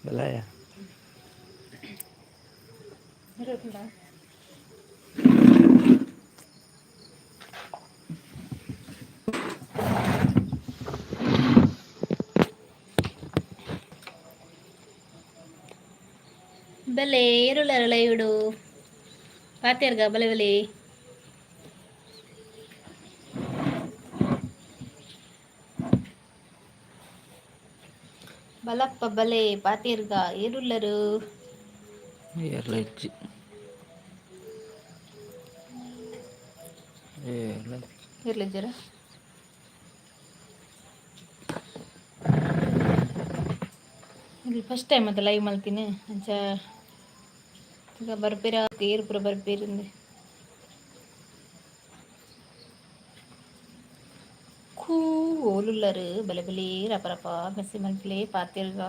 ಬಲಯ. ಬಲೆ, ಏರುಲ್ಲರ ಲೈವ್ಡು? ಪಾತೆರ್ಗ, ಬಲೆ ಬಲೆ. ಬಲಪ್ಪ, ಬಲೆ, ಪಾತೆರ್ಗ, ಏರುಲ್ಲರು? ಏರ್ಲ ಇಜ್ಜಿ, ಏರ್ಲ. ಇರ್ಲಿಜ್ಜರ? ಇಲ್ಲಿ ಫಸ್ಟ್ ಟೈಮ್ ಅಂತ ಲೈವ್ ಮಲ್ತೀನಿ. ಅಂಚ ಈಗ ಬರ್ಪೇರ, ಏರು ಪೂರ ಬರ್ಪೇರಿಂದು. ಖೂ, ಓಲುಲ್ಲರು? ಬಲೆ ಬಲೆ, ರಪ ರಪ ಮೆಸ್ಸೇಜ್ ಮಲ್ಪಲೆ, ಪಾತೆರ್ಗ.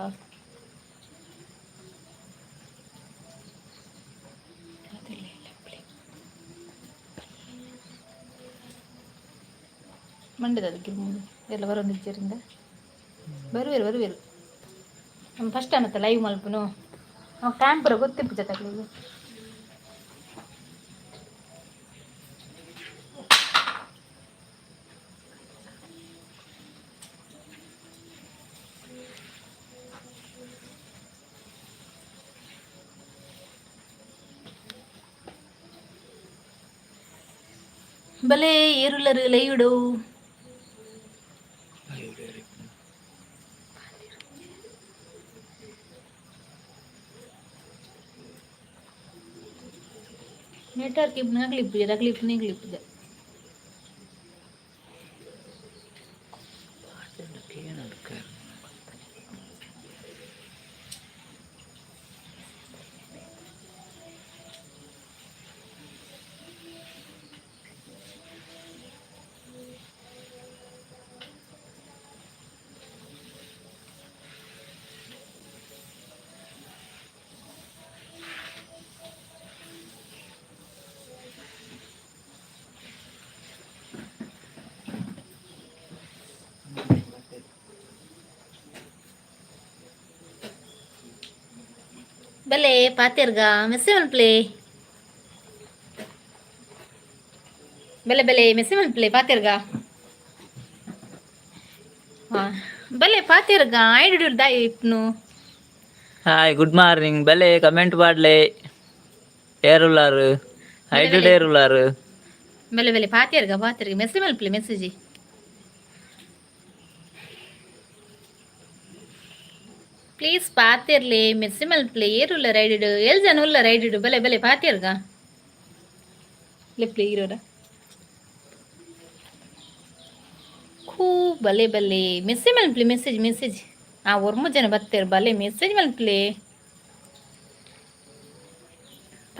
ಪಾತೆರ್ಲೆ, ಲಪ್ಲೆ. ಮಂಡ್ಯದ ಅದಕ್ಕೆ ಎಲ್ಲ ಬರೋದಿಜ್ಜರಿಂದ ಬರುವೆರು, ಬರುವೆರು. ನಮ್ಮ ಫಸ್ಟ್ ಟೈಮ್ ಅತ್ತ ಲೈವ್ ಮಲ್ಪುನು. ನಾವು ಕ್ಯಾಂಪರ ಗೊತ್ತಿಪ್ಪು ಜೊತೆಗೆ. ಬಲೆ, ಏರುಲ್ಲರು ಲೈವ್ಡು? ನೆಟ್ವರ್ಕ್ ಇಪ್ಪು ಕ್ಲಿಪ್ ಕ್ಲಿಪ್ ಕ್ಲಿಪ್. ಬಲೆ, ಪಾತೆರ್ಗ, ಮೆಸ್ಸೇಜ್ ಮಲ್ಪಲೆ. ಬಲೆ ಬಲೆ, ಮೆಸ್ಸೇಜ್ ಮಲ್ಪಲೆ, ಪಾತೆರ್ಗ. ಹಾ, ಬಲೆ, ಪಾತೆರ್ಗ. ಐಡು ದಾಯಿ ಇಪ್ನು. Hi, good morning. ಬಲೆ, ಕಮೆಂಟ್ ಪಾಡ್ಲೆ. ಏರುಲ್ಲಾರು ಹೈಡ್? ಏರುಲ್ಲಾರು? ಬಲೆ ಬಲೆ, ಪಾತೆರ್ಗ, ಪಾತೆರ್ಗ, ಮೆಸ್ಸೇಜ್ ಮಲ್ಪಲೆ, ಮೆಸೇಜ್. ಪ್ಲೀಸ್ ಪಾತೆರ್ಲೆ, ಮೆಸ್ಸೇಜ್ ಮಲ್ಪಲೆ. ಏರುಲ್ಲ ರೈಡ್? ಏಳ್ ಜನ ಉಲ್ಲ ರೈಡ್. ಬಲೆ ಬಲೆ, ಪಾತೆರ್ಗ. ಲೆಪ್ಲೆ ಇರೋರ. ಖೂ, ಬಲೆ ಬಲೆ, ಮೆಸೇಜ್ ಮಲ್ಪಲೆ, ಮೆಸೇಜ್, ಮೆಸೇಜ್. ಆ ಒರ್ಮು ಜನ ಬತ್ತೇರು. ಬಲೆ, ಮೆಸೇಜ್ ಮಲ್ಪಲೆ,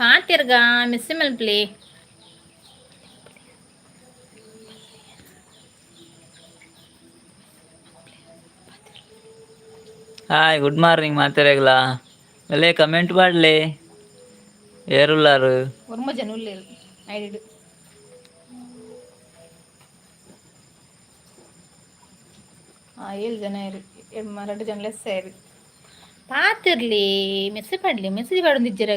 ಪಾತೆರ್ಗ, ಮೆಸೇಜ್ ಮಲ್ಪಲೆ. ಹಾಯ್, ಗುಡ್ ಮಾರ್ನಿಂಗ್ ಮಾತೆರೆಗ್ಲ. ಬಲೆ, ಕಮೆಂಟ್ ಪಾಡ್ಲೆ. ಏರುಲ್ಲಾರು? ಒರ್ಮ ಜನ ಉಲ್ಲೇರು ಐಡಿಡು. ಆ ಏಳು ಜನ ಇರು, ರಡ್ಡು ಜನ ಲೆಸ್ ಆಯ್ರು. ಪಾತಿರ್ಲಿ, ಮೆಸೇಜ್ ಪಾಡ್ಲಿ, ಮೆಸೇಜ್ ಪಾಡೊಂದಿಜ್ಜೆರ್.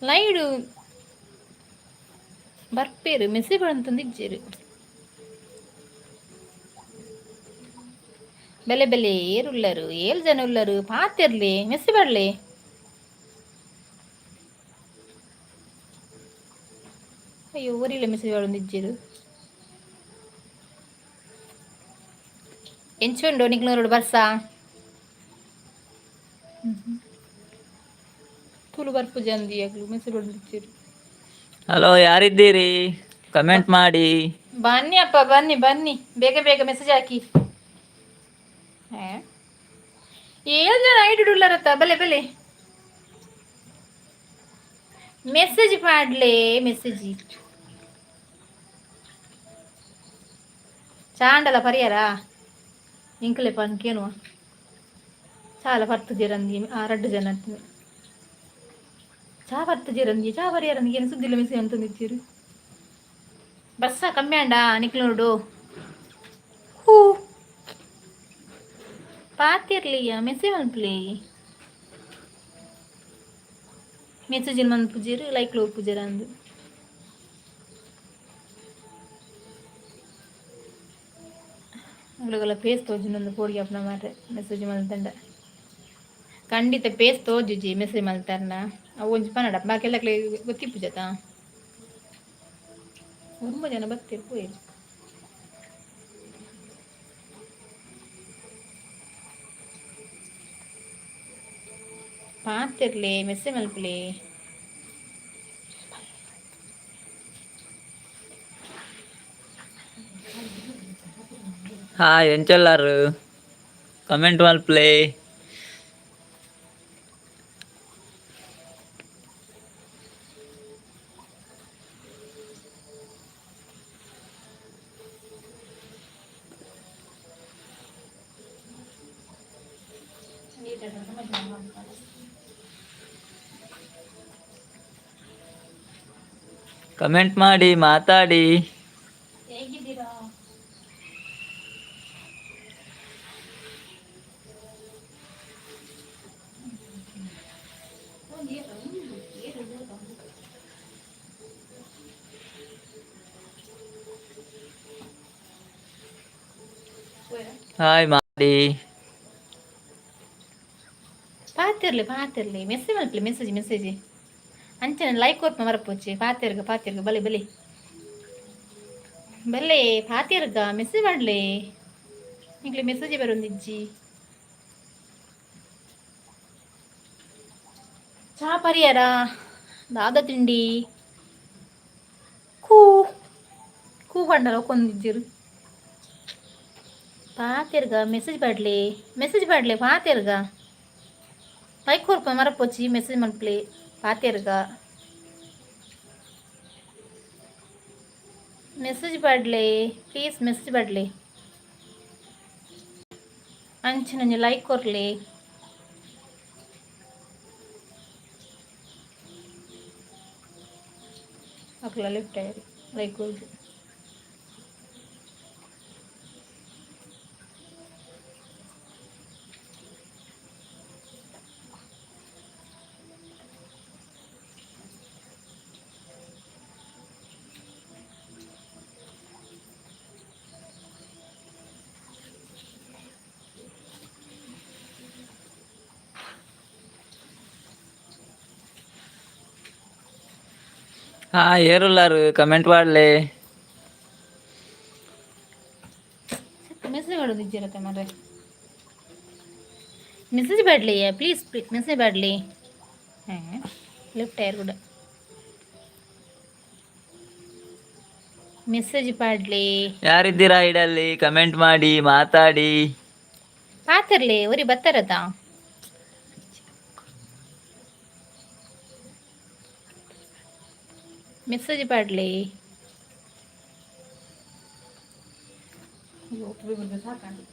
ಲೈಡು ಬರ್ಪೇರು, ಮೆಸೇಜ್ ಪಾಡೊಂತಂದಿಜ್ಜೆರ್. ಬೆಲೆ ಬೆಲೆ, ಏರುಲ್ಲರು? ಏಳು ಜನ ಉಲ್ಲರು. ಪಾತಿರ್ಲಿ, ಮೆಸೇಜ್ ಪಾಡ್ಲಿ. ಅಯ್ಯೋ, ಊರಿಲ್ಲ ಮೆಸೇಜ್ ಪಾಡೊಂದಿಜ್ಜೆರ್. ಎಂಚುಂಡು ನಿಕ್ಲೂರುಡು ಬರ್ಸ? ತುಳು ಬರ್ಪುಜಿ ಅಂದಿ ಅಗ್ಲು, ಮೆಸೇಜ್ ಪಾಡೊಂದಿಜ್ಜೆರ್. ಹಲೋ, ಯಾರಿದ್ದೀರಿ? ಕಮೆಂಟ್ ಮಾಡಿ. ಬನ್ನಿ ಅಪ್ಪ, ಬನ್ನಿ ಬನ್ನಿ, ಬೇಗ ಬೇಗ ಮೆಸೇಜ್ ಹಾಕಿ. ಏಳು ಜನ ಐಡು ಉಲ್ಲರತ್ತ. ಬಲೆ ಬಲೆ, ಮೆಸೇಜ್ ಪಾಡ್ಲೆ, ಮೆಸೇಜ್. ಚಾಂಡಲ ಪರಿಯರ ಇಂಕಲೆ ಪನ್ಕೇನುವ. ಚಾಲ ಪತ್ತು ಜರಂದಿ. ಆ ರಡ್ಡು ಜನ ಚಾ ಪತ್ತು ಜರಂದಿ, ಚಾ ಪರಿಯರಂದಿ. ಏನು ಸುದ್ದಿಲ್ಲ, ಮೆಸೇಜ್ ಅಂತಂದಿದ್ದೀರಿ. ಬಸ್ಸ ಕಮ್ಮಿ ಅಂಡ ನಿಕ್ಲೋಡು. ಹೂ. ಪಾತಿರ್ಲಿಯ ಮೆಸೇಜ್ ಮನ್ಪುಲಿ. ಮೆಸೇಜ್ ಮನ್ಪುಜೆರ್, ಲೈಕ್ ಪೂಜೆರ್ ಅಂದು. ಅಗ್ಲಗಲ ಫೇಸ್ ತೋಜುನೊಂದು ಪೋಡಿಗೆ ಅಪ್ನ ಮಾರ್ರೆ ಮೆಸೇಜ್ ಮಲ್ತಂಡ. ಖಂಡಿತ ಪೇಸ್ ತೋಜುಜಿ ಮೆಸೇಜ್ ಮಲ್ತಾರನ. ಅವು ಒಂಜಿ ಪನಡ ಬಾಕಿ ಗೊತ್ತಿಪ್ಪುಜತ. ತುಂಬ ಜನ ಬತ್ತೆರ್ ಪೋಯೆರ್. ಪಾತಿರ್ಲೆ, ಮೆಸೇಜ್ ಮಲ್ಪುಲೆ. ಹಾಯ್, ಎಂಚೊಲ್ಲಾರು? ಕಮೆಂಟ್ ಮಲ್ಪುಲೆ. ಕಮೆಂಟ್ ಮಾಡಿ, ಮಾತಾಡಿ. ಹೇಗಿದ್ದೀರಾ? ಹಾಯ್ ಮಾಡಿ. ಪಾತಿರ್ಲಿ, ಪಾತಿರ್ಲಿ, ಮೆಸೇಜ್ ಮಲ್ಪಲಿ. ಮೆಸೇಜ್, ಮೆಸೇಜ್ ಅಂಚನೆ ಲೈಕ್ ಕೊರ್ಪ ಮರಪೋಚಿ. ಪಾತಿರ್ಗ, ಪಾತಿರ್ಗ, ಬಲೆ ಬಲೆ ಬಲ್ಲೆ, ಪಾತಿರ್ಗ, ಮೆಸೇಜ್ ಮಾಡಲಿ. ನಿಕ್ಲೆ ಮೆಸೇಜ್ ಬರೊಂದಿಜ್ಜಿ. ಚಾ ಪರಿಯರ? ದಾದ ತಿಂಡಿ? ಕೂ ಕೂ ಪಂಡಲ ಒಕ್ಕೊಂದಿಜ್ಜಿರು. ಪಾತಿರ್ಗ, ಮೆಸೇಜ್ ಪಾಡ್ಲಿ, ಮೆಸೇಜ್ ಪಾಡ್ಲಿ. ಪಾತಿರ್ಗ, ಲೈಕ್ ಕೊರ್ಪ ಮರಪೋಚಿ, ಮೆಸೇಜ್ ಮಲ್ಪಲಿ. ಪಾತಿರ್ಗ, ಮೆಸೇಜ್ ಪಾಡ್ಲಿ, ಪ್ಲೀಸ್ ಮೆಸೇಜ್ ಪಾಡ್ಲಿ. ಅಂಚನೆ ಲೈಕ್ ಕೊರ್ಲಿ. ಅಕ್ಲ ಲೆಫ್ಟ್ ಲೈಕ್ ಕೊರ್ದು. ಹಾಯ್, ಏರುಲ್ಲಾರು? ಕಮೆಂಟ್ ಮಾಡಲಿ. ಮೆಸೇಜ್ ಮಾಡೋದು ಇಜ್ಜಿರತ್ತೆ ಮಾರ್ರೆ. ಮೆಸೇಜ್ ಪಾಡ್ಲಿ, ಪ್ಲೀಸ್ ಮೆಸೇಜ್ ಪಾಡ್ಲಿ. ಲೆಫ್ಟ್ ಟೈರ್ ಕೂಡ. ಮೆಸೇಜ್ ಪಾಡ್ಲಿ. ಯಾರಿದ್ದೀರಾ ಇಡಲ್ಲಿ? ಕಮೆಂಟ್ ಮಾಡಿ, ಮಾತಾಡಿ. ಪಾತಿರ್ಲಿ, ಊರಿ ಬತ್ತಾರತ. ಮೆಸೇಜ್ ಪಾಡ್ಲಿ. ಸಾಕಂడి.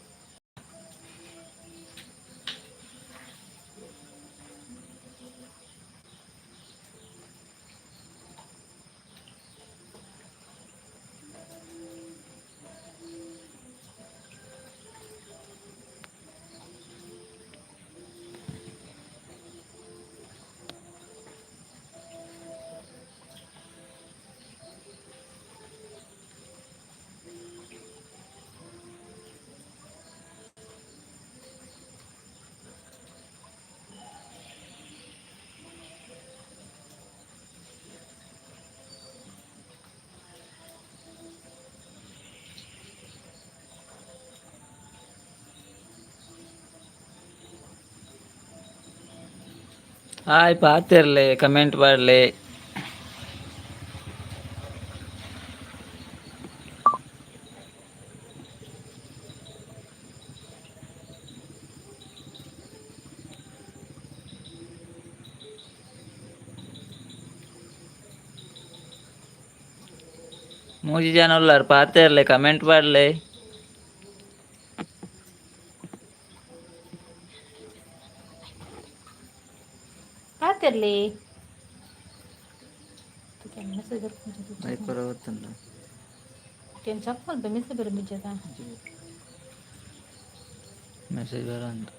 ಹಾಯ್, ಪಾತಿರ್ಲಿ, ಕಮೆಂಟ್ ಮಾಡಲಿ. ಮೂಜಿ ಜನ ಉಲ್ಲಾರ್, ಪಾತೆರ್ಲೆ, ಕಮೆಂಟ್ ಮಾಡಲಿ. ಪಾತಿರ್ಲಿ. ಮೆಸೇಜ್ ಚಪ್ಪಲ್ ಮೆಸೇಜ್ ಬರೋದಿಜ್ಜದ. ಮೆಸೇಜ್ ಬರಂದು.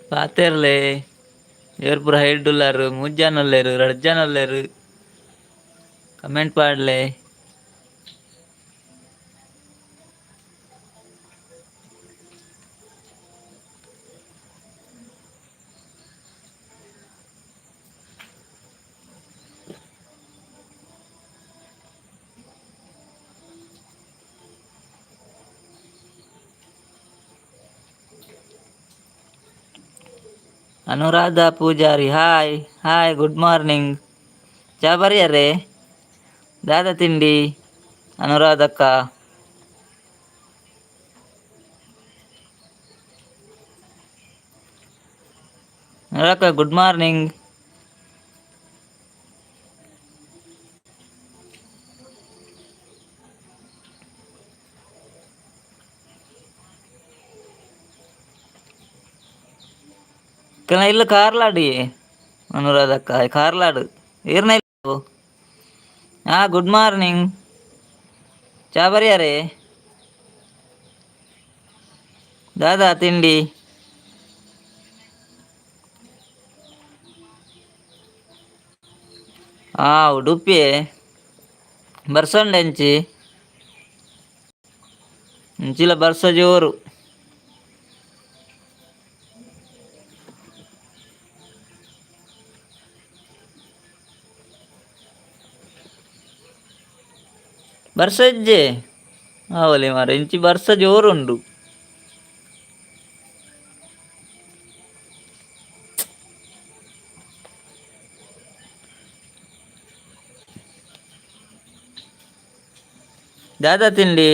ಪಾತೆರ್ಲೆ. ಏರ್ ಪೂರ ಹೈಡ್ ಉಲ್ಲಾರು? ಮೂಜಿ ಜನ ಉಲ್ಲೇರು, ರಡ್ಡ್ ಜನ ಉಲ್ಲೇರು. ಕಮೆಂಟ್ ಪಾಡ್ಲೆ. Anuradha Poojary, hi hi, good morning. ಚಾ ಬರಿಯರೇ? ದಾದ ತಿಂಡಿ ಅನುರಾಧಕ್ಕ? ಅನುರಾಧಕ್ಕ, ಗುಡ್ ಮಾರ್ನಿಂಗ್. ಇಲ್ಲ ಕಾರ್ಲಾಡಿ ಅನುರಾಧಕ್ಕ, ಕಾರ್ಲಾಡು ಈರ್ನ ಇಲ್ಲ. ಹಾ, ಗುಡ್ ಮಾರ್ನಿಂಗ್. ಚಾ ಬರಿಯಾರೆ? ದಾದಾ ತಿಂಡಿ? ಹಾ, ಉಡುಪಿ ಬರ್ಸಂಡೆ ಅಂಚಿ ಇಂಚಿಲ ಬರ್ಸ ಜೋರು. ಬರ್ಸ ಇಜ್ಜೆ ಆವಲೆ ಮಾರ, ಇಂಚಿ ಬರ್ಸ ಜೋರುಂಡು. ದಾದಾ ತಿಂಡಿ?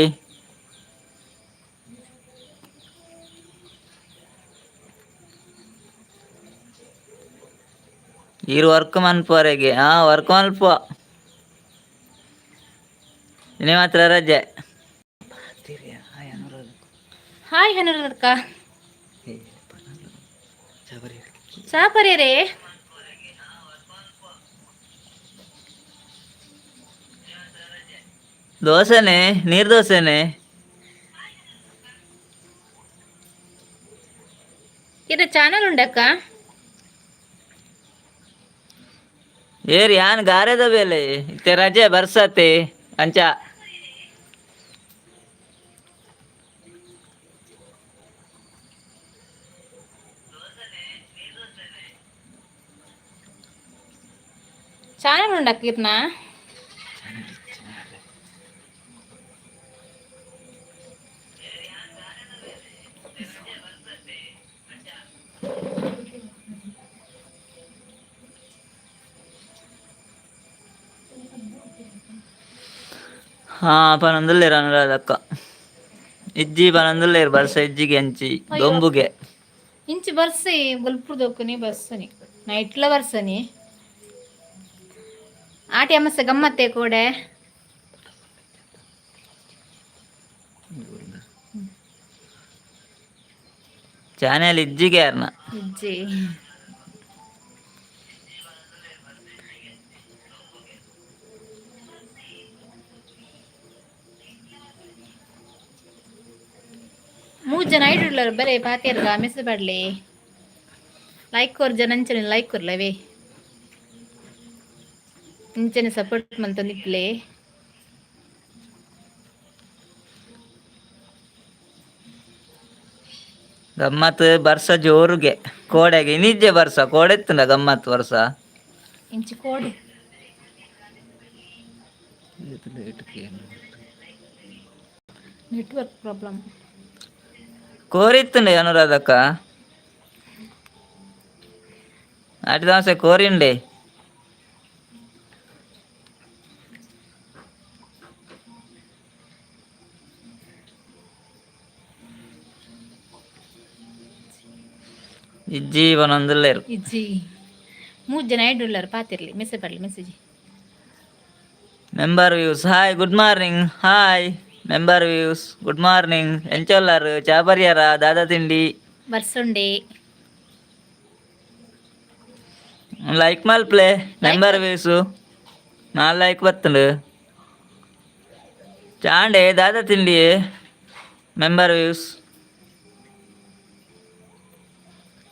ಈರ್ ವರ್ಕ್ ಮನ್ಪುವರೆಗೆ. ಹಾ, ವರ್ಕ್ ಮನ್ಪುವ. ಇನಿ ಮಾತ್ರ ರಜೆ. ಹಾಯ್ ಅನುರಾಧಕ್ಕ, ಚಾ ಪರಿಯರೇ? ದೋಸೆನೆ, ನೀರ್ ದೋಸೆನೆ. ಇದು ಚಾನಲ್ ಉಂಡಕ್ಕ? ಏರ್ ಯಾನ್ ಗಾರೆದ ಬೇಲೆ. ಇತ್ತೆ ರಜೆ, ಬರ್ಸತೆ ಅಂಚ. ಚಾನಲ್ ಉಂಡಕ್ಕ ಇರ್ನ? ಹಾ, ಪನೊಂದುಲ್ಲೆರ್ ಅನುರಾಧಕ್ಕ. ಇಜ್ಜಿ, ಪನೊಂದುಲ್ಲೆರ್ ಬರ್ಸ ಇಜ್ಜಿಗೆ ಅಂಚಿ ದೊಂಬುಗೆ. ಇಂಚಿ ಬರ್ಸಿ ಬೊಲ್ಪುರ್ದೊಕ್ಕುನಿ ಬಸ್ಸನಿ, ನೈಟ್ಲ ಬರ್ಸನಿ. ಆಟಿ ಅಮಸ್ಸೆ ಗಮ್ಮತ್ತೆ ಕೋಡೆ. ಚಾನೆಲ್ ಇಜ್ಜಿಗೆ ಅರ್ನ. ಇಜ್ಜಿ. ಮೂರು ಜನ ಐಡ್ ಉಳ್ಳರು, ಬರೇ ಪಾತೆರ್ಗ ಮೆಸೇಜ್ ಬಡ್ಲಿ. ಲೈಕ್ ಕೊರ್ ಜನ, ಅಂಚನೆ ಲೈಕ್ ಕೊರ್ಲವೇ, ಇಂಚನೆ ಸಪೋರ್ಟ್ ಮಂತೊಂದಿಪ್ಲೆ. ಗಮ್ಮತ್ ಬರ್ಸ ಜೋರುಗೆ ಕೋಡೆಗೆ. ಇನಿಜ್ಜೆ ಬರ್ಸ, ಕೋಡೆತ್ತುಂಡ ಗಮ್ಮತ್ ಬರ್ಸ. ಇಂಚಿ ಕೋಡೆ. Network problem. ಕೋರಿತ್ತುಂಡ ಅನುರಾಧಕ್ಕ. ಆಟಿ ದೋಸೆ ಕೋರಿಂಡೆ. ಇಜ್ಜಿ ಬನೊಂದುಲ್ಲೆರ್. ಇಜ್ಜಿ, ಮೂರು ಜನ ಐಡ್ ಉಳ್ಳಾರು, ಪಾತಿರ್ಲಿ, ಮೆಸೇಜ್ ಪಡ್ಲಿ message. Member views, hi, good morning. Hi member views, good morning. ಎಂಚೊಲ್ಲಾರು? ಚಾ ಬರ್ಯಾರ? ದಾದಾ ತಿಂಡಿ? ಬರ್ಸೊಂಡೆ. ಲೈಕ್ ಮಲ್ಪ್ಲೆ ಮೆಂಬರ್ ವ್ಯೂಸು. ನಾಲ್ ಲೈಕ್ ಬತ್ತುಂಡು. ಚಾಂಡೆ, ದಾದಾ ತಿಂಡಿ? ಮೆಂಬರ್ ವ್ಯೂಸ್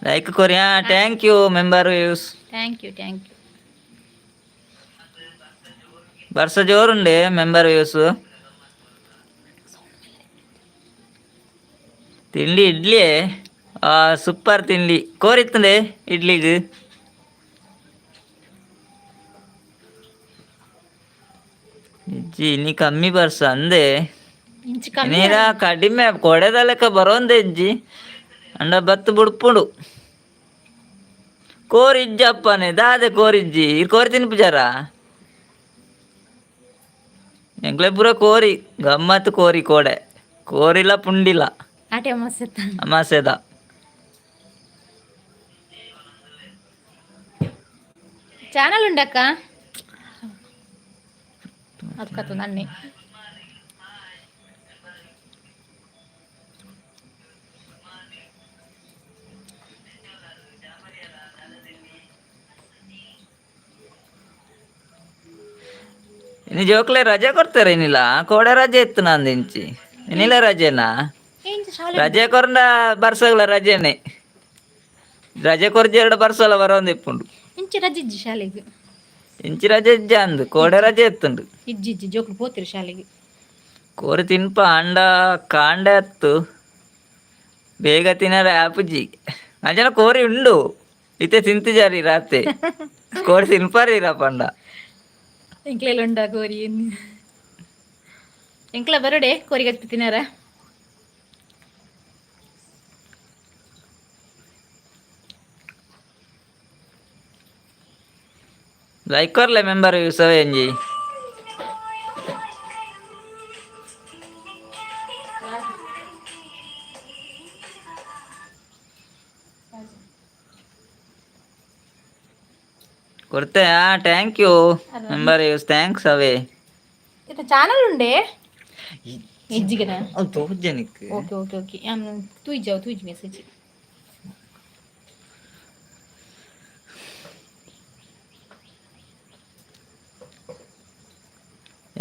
ಲೈಕ್ ಕೊರಿಯಾ. Thank you member views. Thank you, thank you. ಬರ್ಸ ಜೋರುಂಡೆ ಮೆಂಬರ್ ವ್ಯೂಸ್. ತಿಂಡಿ ಇಡ್ಲಿ, ಸೂಪರ್ ತಿಂಡಿ. ಕೋರಿತ್ತಂಡೆ ಇಡ್ಲಿಗೆ. ಇಜ್ಜಿ, ಇನಿ ಕಮ್ಮಿ ಬರ್ಸ ಅಂದೆ. ಇಂಚು ಕಮ್ಮಿ. ನೀರ ಕಡಿಮೆ ಕೊಡೆದ ಲೆಕ್ಕ ಬರೋಂದೆ ಇಜ್ಜಿ, ಅಂಡ ಬತ್ತು ಬುಡ್ಪುಂಡು. ಕೋರಿ ಇಜ್ಜಪ್ಪನೆ, ದಾದೆ ಕೋರಿಜ್ಜಿ? ಇರ್ ಕೋರಿ ತಿನ್ಪುಜಾರ? ಎಂಕ್ಲೆ ಪೂರ ಕೋರಿ ಗಮ್ಮತ್ತು. ಕೋರಿ ಕೋಡೆ ಕೋರಿಲ್ಲ, ಪುಂಡಿಲ್ಲ. ಆಟೆ ಮಸ್ತ್. ಅಮಾಸೆದ. ಚಾನಲ್ ಉಂಡಕ್ಕ ಅದ್ಕತ್ತು ನನ್ನೆ. ಇನ್ನು ಜೋಕ್ಲೆ ರಜೆ ಕೊಡ್ತಾರೆ ಇನ್ನಿಲ್ಲ. ಕೋಡೆ ರಜೆ ಇತ್ತು ನಂದು ಇಂಚಿ. ಇನ್ನಿಲ್ಲ ರಜೆನಾ? ಇಂಚು ಶಾಲೆ. ರಜೆ ಕೊರಂಡ ಬರ್ಸಗ್ಲ ರಜೆನೆ. ರಜೆ ಕೊರ್ಜಿ ಎರಡು ಬರ್ಸಲ ಬರೋಂದು ಇಪ್ಪುಂಡು. ಇಂಚು ರಜೆ ಇಜ್ಜಿ ಶಾಲೆಗೆ. ಇಂಚಿ ರಜೆ ಇಜ್ಜ ಅಂದು, ಕೋಡೆ ರಜೆ ಇತ್ತುಂಡು. ಇಜ್ಜಿ ಇಜ್ಜಿ, ಜೋಕ್ಲು ಪೋತಿರು ಶಾಲೆಗೆ. ಕೋರಿ ತಿನ್ಪ ಅಂಡ ಕಾಂಡೆ ಅತ್ತು ಬೇಗ ತಿನ್ನರೆ ಆಪುಜಿ. ಅಂಚನ ಕೋರಿ ಉಂಡು ಇತ್ತೆ ತಿಂತಿಜಾರಿ. ರಾತ್ರಿ ಕೋರಿ ತಿನ್ಪಾರಿರ ಪಂಡ. ಎಂಕ್ಲೆಲ್ಲ ಉಂಡ ಕೋರಿ? ಎಂಕ್ಲ ಬರೋಡೆ ಕೋರಿ ಗಚ್ಚಿ ತಿನ್ನಾರ. Like ಕೊರ್ಲೆ member ಸವೆಂಜಿ. ಕೊಡ್ತೆ. Thank you member use, thanks ಅವೇ. ಇದು ಚಾನಲ್ ಉಂಡೆ ಇಜ್ಜಿಗನ? ಅದು ತೋಜನಿಕ್. ಓಕೆ ಓಕೆ ಓಕೆ, ತೂಜ್ ತೂಜ್ ಮೆಸೇಜ್.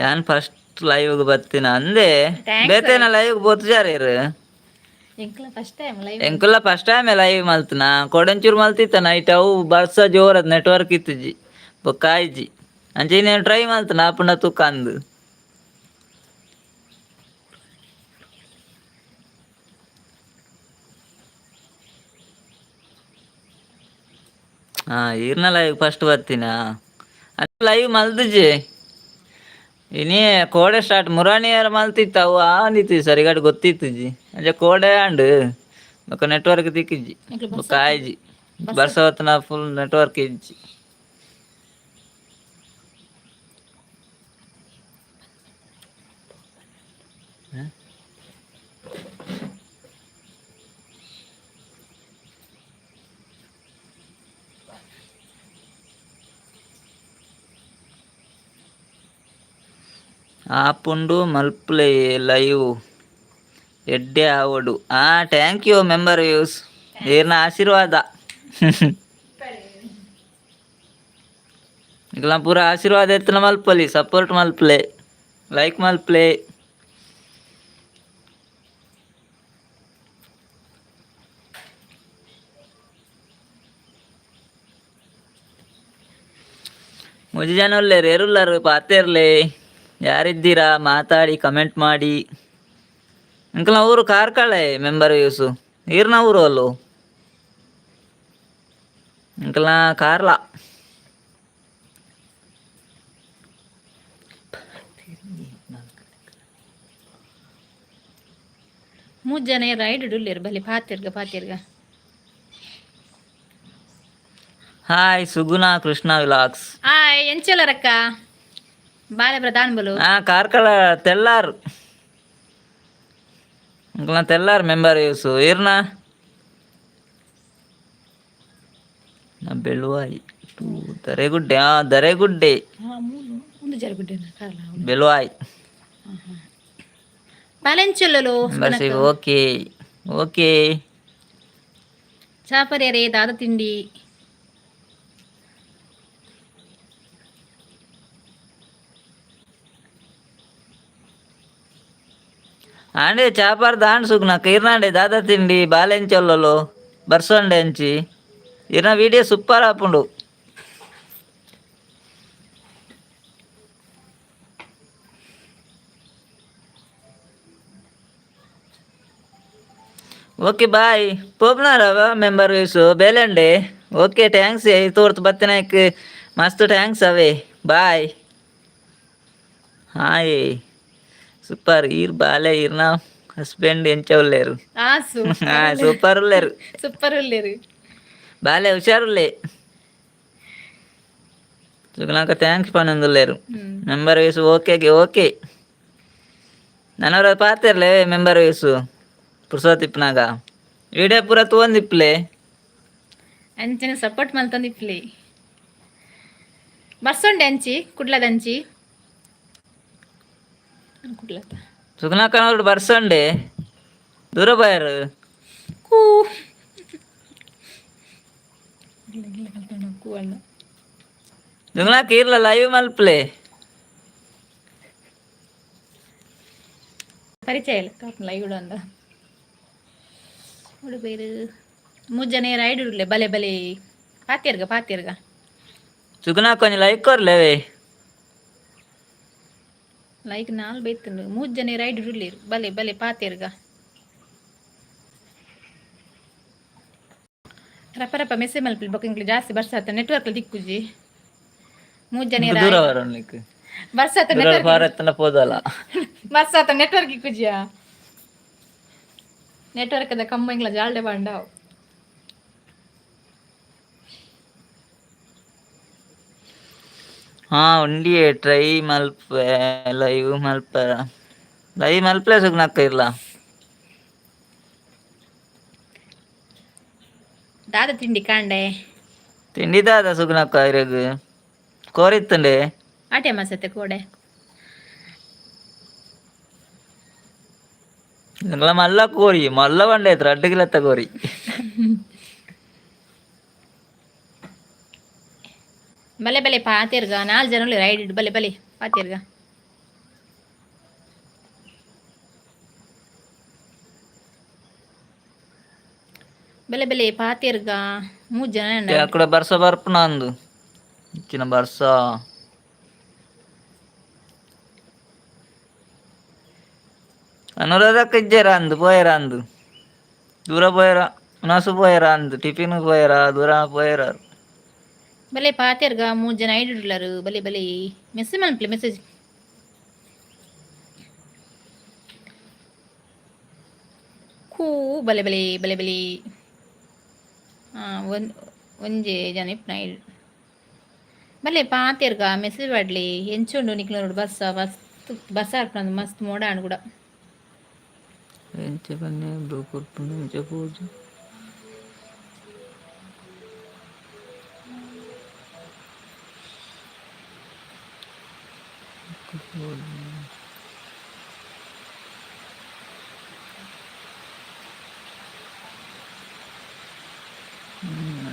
ಯಾನ್ ಫಸ್ಟ್ ಲೈವ್ ಬತ್ತಿನ ಅಂದೆ. Thanks. ಬೇತೇನ ಲೈವ್ ಬೋತುಜಾರೇರು? ಎಂಕ್ಲ ಫಸ್ಟ್ ಟೈಮ್ ಲೈವ್. ಎಂಕುಲ ಫಸ್ಟ್ ಟೈಮ್ ಲೈವ್ ಮಲ್ತನ. ಕೊಡಂಚೂರು ಮಲ್ತಿತ್ತ ನೈಟ್. ಅವು ಬರ್ಸ ಜೋರದ್, ನೆಟ್ವರ್ಕ್ ಇತ್ತುಜಿ, ಬೊಕ್ಕ ಆಯ್ಜಿ. ಅಂಚೆ ಇನ್ನೇನು ಟ್ರೈ ಮಲ್ತನ ಆಪುಂಡ ತೂಕ ಅಂದು. ಹಾ, ಈರ್ನ ಲೈವ್ ಫಸ್ಟ್ ಬರ್ತೀನ ಅದು ಲೈವ್ ಮಲ್ದುಜಿ. ಇನಿ ಕೋಡೆ ಸ್ಟಾರ್ಟ್. ಮುರಾಣಿಯರ ಮಲ್ತಿತ್ತು, ಅವು ಆಂದಿತ್ತು ಸರಿಗಾಡ್ ಗೊತ್ತಿತ್ತುಜಿ. ಅಂಚೆ ಕೋಡೆ ಆಂಡ್ ಬೊಕ್ಕ ನೆಟ್ವರ್ಕ್ ತಿಕ್ಕಿಜ್ಜಿ. ಎಂಕ್ಲ ಬೊಕ್ಕ ಆಯ್ಜಿ. ಬರ್ಸ ಹೊತ್ತನ ಫುಲ್ ನೆಟ್ವರ್ಕ್ ಇಜ್ಜಿ. ಆಪುಂಡು ಮಲ್ಪುಲೆ ಲೈವ್, ಎಡ್ಡೆ ಆವೊಡು. ಆ thank you member views, ಈರ್ನ ಆಶೀರ್ವಾದ. ನಿಕಲ್ನ ಪೂರ ಆಶೀರ್ವಾದ ಎತ್ತನ ಮಲ್ಪಲಿ. Support ಮಲ್ಪಲೆ, like ಮಲ್ಪಲೆ. ಮೂಜಿ ಜನ ಉಲ್ಲೆರ್, ಏರುಲ್ಲಾರು? ಪಾತೆರ್ಲೆ, ಯಾರಿದ್ದೀರಾ ಮಾತಾಡಿ, ಕಮೆಂಟ್ ಮಾಡಿ. ಅಂಕಲ್ನ ಊರು ಕಾರ್ಕಳ ಮೆಂಬರ್ ಯೂಸು. ಈರ್ನ ಊರು ಅಲ್ಲೋ? ಅಂಕಲ್ನ ಕಾರ್ಲ. ಮೂರು ಜನ ರೈಡ್ ಉಲ್ಲೇರು, ಬಲಿ ಪಾತಿರ್ಗ ಪಾತಿರ್ಗ. Hi Suguna Krishna vlogs. Hi, ಎಂಚಲರಕ್ಕ? ಬಾಲೆ ಪ್ರಧಾನ್ ಬಲು. ಆ ಕಾರ್ಕಳ ತೆಲ್ಲಾರ್, ಅಂಕಲ್ನ ತೆಲ್ಲಾರ್ ಮೆಂಬರ್ ಯೂಸು ಇರ್ನ ನಾ ಬೆಳುವಾಯಿ ಟೂ ದರೆಗುಡ್ಡೆ, ಆ ದರೆಗುಡ್ಡೆ. ಒಂದು ಜರಗುಡ್ಡೆ Karla. Beluvai. ಬಾಲೆಂಚೊಲ್ಲಲು. Membership okay okay. ಚಾಪರ್ಯರೇ, ದಾದ ತಿಂಡಿ? ಆಂಡೆ ಚಾಪಾರ್ ದಾಂಡ್ ಸುಗ್ನ ಕೀರ್ನಾಂಡೆ, ದಾದ ತಿಂಡಿ, ಬಾಲೆಂಚೊಲ್ಲಲು, ಬರ್ಸೊಂಡೆ ಅಂಚಿ. ಇರ್ನ ವಿಡಿಯೋ ಸೂಪರ್ ಆಪುಂಡು. ಓಕೆ ಬಾಯ್ ಪೋಪ್ನಾರವ ಮೆಂಬರ್ ಯೂಸು ಬೇಲೆಂಡೆ. Okay, thanks. ತೋರ್ತು ಬತ್ತಿನಾಯ್ಕ್ ಮಸ್ತ್ thanks ಅವೇ. ಬಾಯ್. Hi, super. ಈರ್ ಬಾಲೆ, ಈರ್ನ ಹಸ್ಬೆಂಡ್ ಎಂಚ ಉಲ್ಲೇರು? ಆಸು. ಸೂಪರ್ ಉಲ್ಲೇರು. ಸೂಪರ್ ಉಲ್ಲೇರು. ಬಾಲೆ ಹುಷಾರುಲ್ಲೆ. ಸುಗುಣಾಕ thanks ಪನೊಂದುಲ್ಲೇರು. Member use ಓಕೆಗೆ okay. ನನವರ ಪಾತಿರ್ಲೆ member use ಪುರ್ಸೋತಿಪ್ಪನಾಗ video ಪೂರ ತೂವೊಂದಿಪ್ಪಲೆ. ಅಂಚನೆ ಸಪೋರ್ಟ್ ಮಲ್ತೊಂದು ಇಪ್ಲಿ. ಬರ್ಸೊಂಡೆ ಅಂಚಿ ಕುಡ್ಲದಂಚಿ ಕುಡ್ಲತ್ತ. ಸುಗುಣಾಕನವ್ರು ಬರ್ಸಂಡೆ, ದೂರ ಬಾಯರು. ಕೂ ಕೂ ಅಣ್ಣ. ಸುಗುಣಾಕ ಇರ್ಲ ಲೈವ್ ಮಲ್ಪ್ಲೆ. ಪರಿಚಯ ಇಲ್ಲ ಕಾಪು ಲೈವ್ ಅಂದ ಬೇರು. ಮೂಜನೆ ರೈಡ್ ಉಡ್ಲೆ. ಬಲೆ ಬಲೆ ಪಾತಿಯರ್ಗ ಪಾತಿಯರ್ಗ. ಸುಗುಣಾಕ ಒಂಜಿ ಲೈಕ್ ಕೊರ್ಲೆವೆ. ಲೈಕ್ ನಾಲ್ ಬೈತುಂಡು. ಮೂಜ್ ಜನ ರೈಡ್ ಉಡ್ಲೇರು. ಬಲೆ ಬಲೆ ಪಾತಿಯರ್ಗ. ರಪ ರಪ ಮೆಸೇಜ್ ಮಲ್ಪಲಿ. ಬೊಕ್ಕ ಜಾಸ್ತಿ ಬರ್ಸಾತ ನೆಟ್ವರ್ಕ್ ದಿಕ್ಕುಜಿ. ಮೂಜ್ ಜನ. ದೂರ ಬರೋನ್ಲಿಕ್. ಬರ್ಸಾತ. ದೂರ ನೆಟ್ವರ್ಕ್ ಫಾರ್ ಪೋದಲ್ಲ. ಬರ್ಸಾತ ನೆಟ್ವರ್ಕ್ ಇಕ್ಕುಜಿಯಾ? ನೆಟ್ವರ್ಕ್ ಅದ ಕಮ್ಮ ಇಂಗ್ಲ ಜಾಲ್ಡೆ ಬಾಂಡಾವ್. ಹಾ, ಉಂಡಿಯೇ ಟ್ರೈ ಮಲ್ಪೆ ಲೈವ್ ಮಲ್ಪ, ಲೈವ್ ಮಲ್ಪ್ಲೆ ಸುಗ್ನಕ್ಕ ಇರ್ಲ. ದಾದ ತಿಂಡಿ ಕಾಂಡೆ? ತಿಂಡಿ ದಾದ ಸುಗ್ನಕ್ಕ ಇರಗ್? ಕೋರಿತ್ತಂಡೆ. ಆಟೆ ಮಾಸತ್ತೆ ಕೋಡೆ. ಇಂಗ್ಲ ಮಲ್ಲ ಕೋರಿ, ಮಲ್ಲ ಬಂಡೆ ಆಯ್ತು, ರಡ್ಡು ಕಿಲತ್ತ ಕೋರಿ. ಬಲೆ ಬಲೆ ಪಾತಿರ್ಗ. ನಾಲ್ ಜನ ರೈಡ್ ಇಡು. ಬಲೆ ಬಲೆ ಪಾತಿರ್ಗ. ಬಲೆ ಬಲೆ ಪಾತಿರ್ಗ. ಮೂರು ಜನ. ಅಕಡೆ ಬರ್ಸ ಬರ್ಪುನ ಅಂದು ಇಚ್ಚಿನ ಬರ್ಸ. ಅನುರಾಧಕ್ಕ ಇಜ್ಜೆರ ಅಂದು ಪೋಯರ ಅಂದು, ದೂರ ಪೋಯರ, ಉನಸು ಪೋಯರ ಅಂದು, ಟಿಫಿನ್ ಪೋಯರ, ದೂರ ಪೋಯರ. ಬಲೆ ಪಾತಿರ್ಗ. ಮೂರು ಜನ ಐಡ್ ಇಡ್ಲರು. ಬಲೆ ಬಲೆ ಮೆಸೇಜ್ ಮಲ್ಪಲೆ ಮೆಸೇಜ್. ಕೂ ಬಲೆ ಬಲೆ ಬಲೆ ಬಲೆ. ಒಂದು ಒಂಜಿ ಜನ ಇಪ್ಪುನ ಐಡ್. ಬಲೆ ಪಾತೆರ್ಗ, ಮೆಸೇಜ್ ಪಾಡ್ಲಿ. ಎಂಚುಂಡು ನಿಕ್ಲ ನೋಡು. ಬಸ್ಸ ಮಸ್ತ್ ಬಸ್ ಆರ್ಪುನಂದು ಮಸ್ತ್ ಮೋಡ ಆಂಡ್ ಕೂಡ. ಎಂಚ ಪನ್ನೆ ಬ್ಲೂ ಕೊರ್ಪುಂಡು ಎಂಚ ಪೂಜೆ.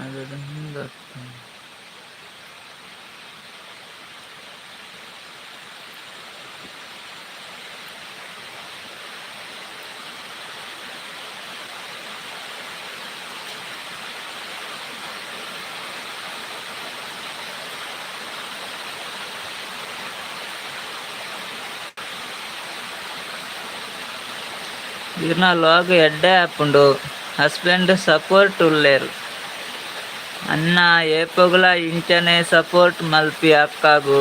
ಅದೇ ಹಿಂಗೆ. ಇರ್ನ ಲಾಗ್ ಎಡ್ಡೆ ಆಪುಂಡು. ಹಸ್ಬೆಂಡ್ ಸಪೋರ್ಟ್ ಉಲ್ಲೇರು. ಅನ್ನ ಏಪೊಗುಲ ಇಂಚನೆ ಸಪೋರ್ಟ್ ಮಲ್ಪಿ ಅಕ್ಕಾಗು.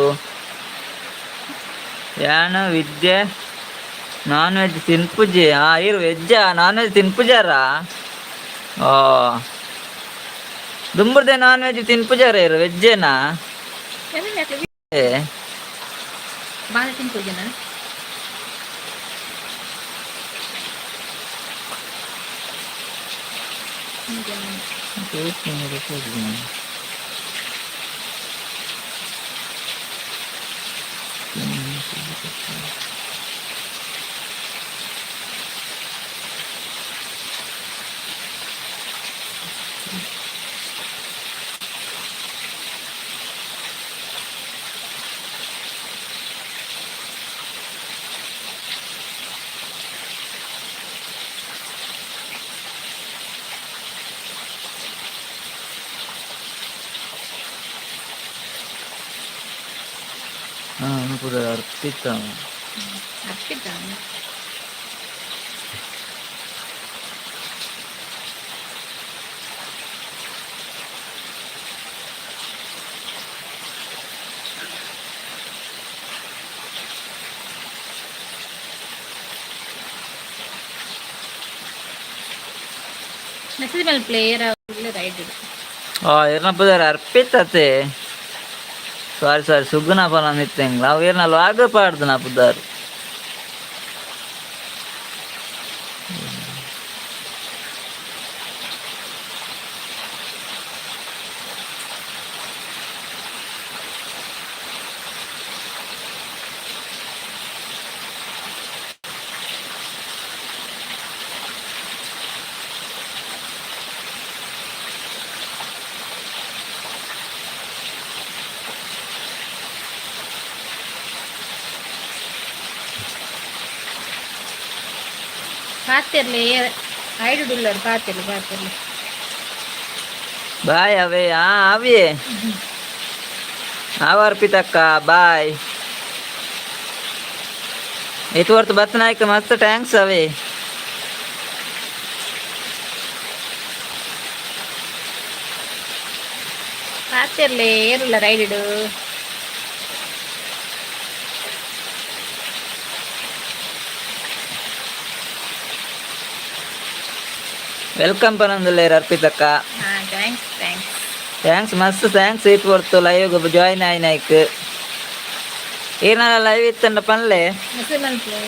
ಯಾನ್ ವಿದ್ಯೆ, ನಾನ್ ವೆಜ್ ತಿನ್ಪುಜಿ. ಆ ಇರು ವೆಜ್ಜಾ ನಾನ್ ವೆಜ್ ತಿನ್ಪುಜಾರಾ? ಓ. ದುಂಬುರ್ದೆ ನಾನ್ ವೆಜ್ ತಿನ್ಪುಜಾರ ವೆಜ್ಜೇನಾ? ಏ. ಬಾಳ ತಿನ್ಪುಜನ. ಹಾ, ಪೂರ ಅರ್ಪಿತ. ಅರ್ಪಿತ. ಮೆಸೇಜ್ ಮೇಲೆ ಪ್ಲೇಯರ್ ರೈಟ್. ಆ ಇರ್ನ ಪುದರ್ ಅರ್ಪಿತತೆ. ಸಾರಿ ಸಾರಿ, ಸುಗ್ಗುನ ಪನೊಂದಿತ್ತೆಂಗ್ಲ ಅವು ಇರ್ನ ಲಾಗ್ ಪಾಡ್ದು ನಾ ಪುದರ್. ಪಾತಿರ್ಲಿ, ಐಡು ಡುಲ್ಲರ್ ಪಾತಿರ್ಲಿ ಪಾತಿರ್ಲಿ. ಬಾಯ್ ಅವೇ. ಹಾ, ಆವಿಯೇ ಆವ ಅರ್ಪಿತಕ್ಕ, ಬಾಯ್. ಇತ್ತು ಹೊರ್ತು ಬತ್ತನಾಯ್ಕ ಮಸ್ತ್ thanks ಅವೇ. ಪಾತಿರ್ಲಿ, ಏರುಲ್ಲ ರೈಡ್. Welcome ಪನೊಂದುಲ್ಲೇರ್ ಅರ್ಪಿತಕ್ಕ. ಹಾ, thanks thanks. Thanks, ಮಸ್ತ್ thanks. ಇತ್ತು ಹೊರ್ತು ಲೈವ್ ಜಾಯ್ನ್ ಆಯ್ನಾಯ್ಕ್. ಏನಾರ ಲೈವ್ ಇತ್ತಂಡ ಪನ್ಲೆ. ಮೆಸೇಜ್ ಮಲ್ಪಲೆ.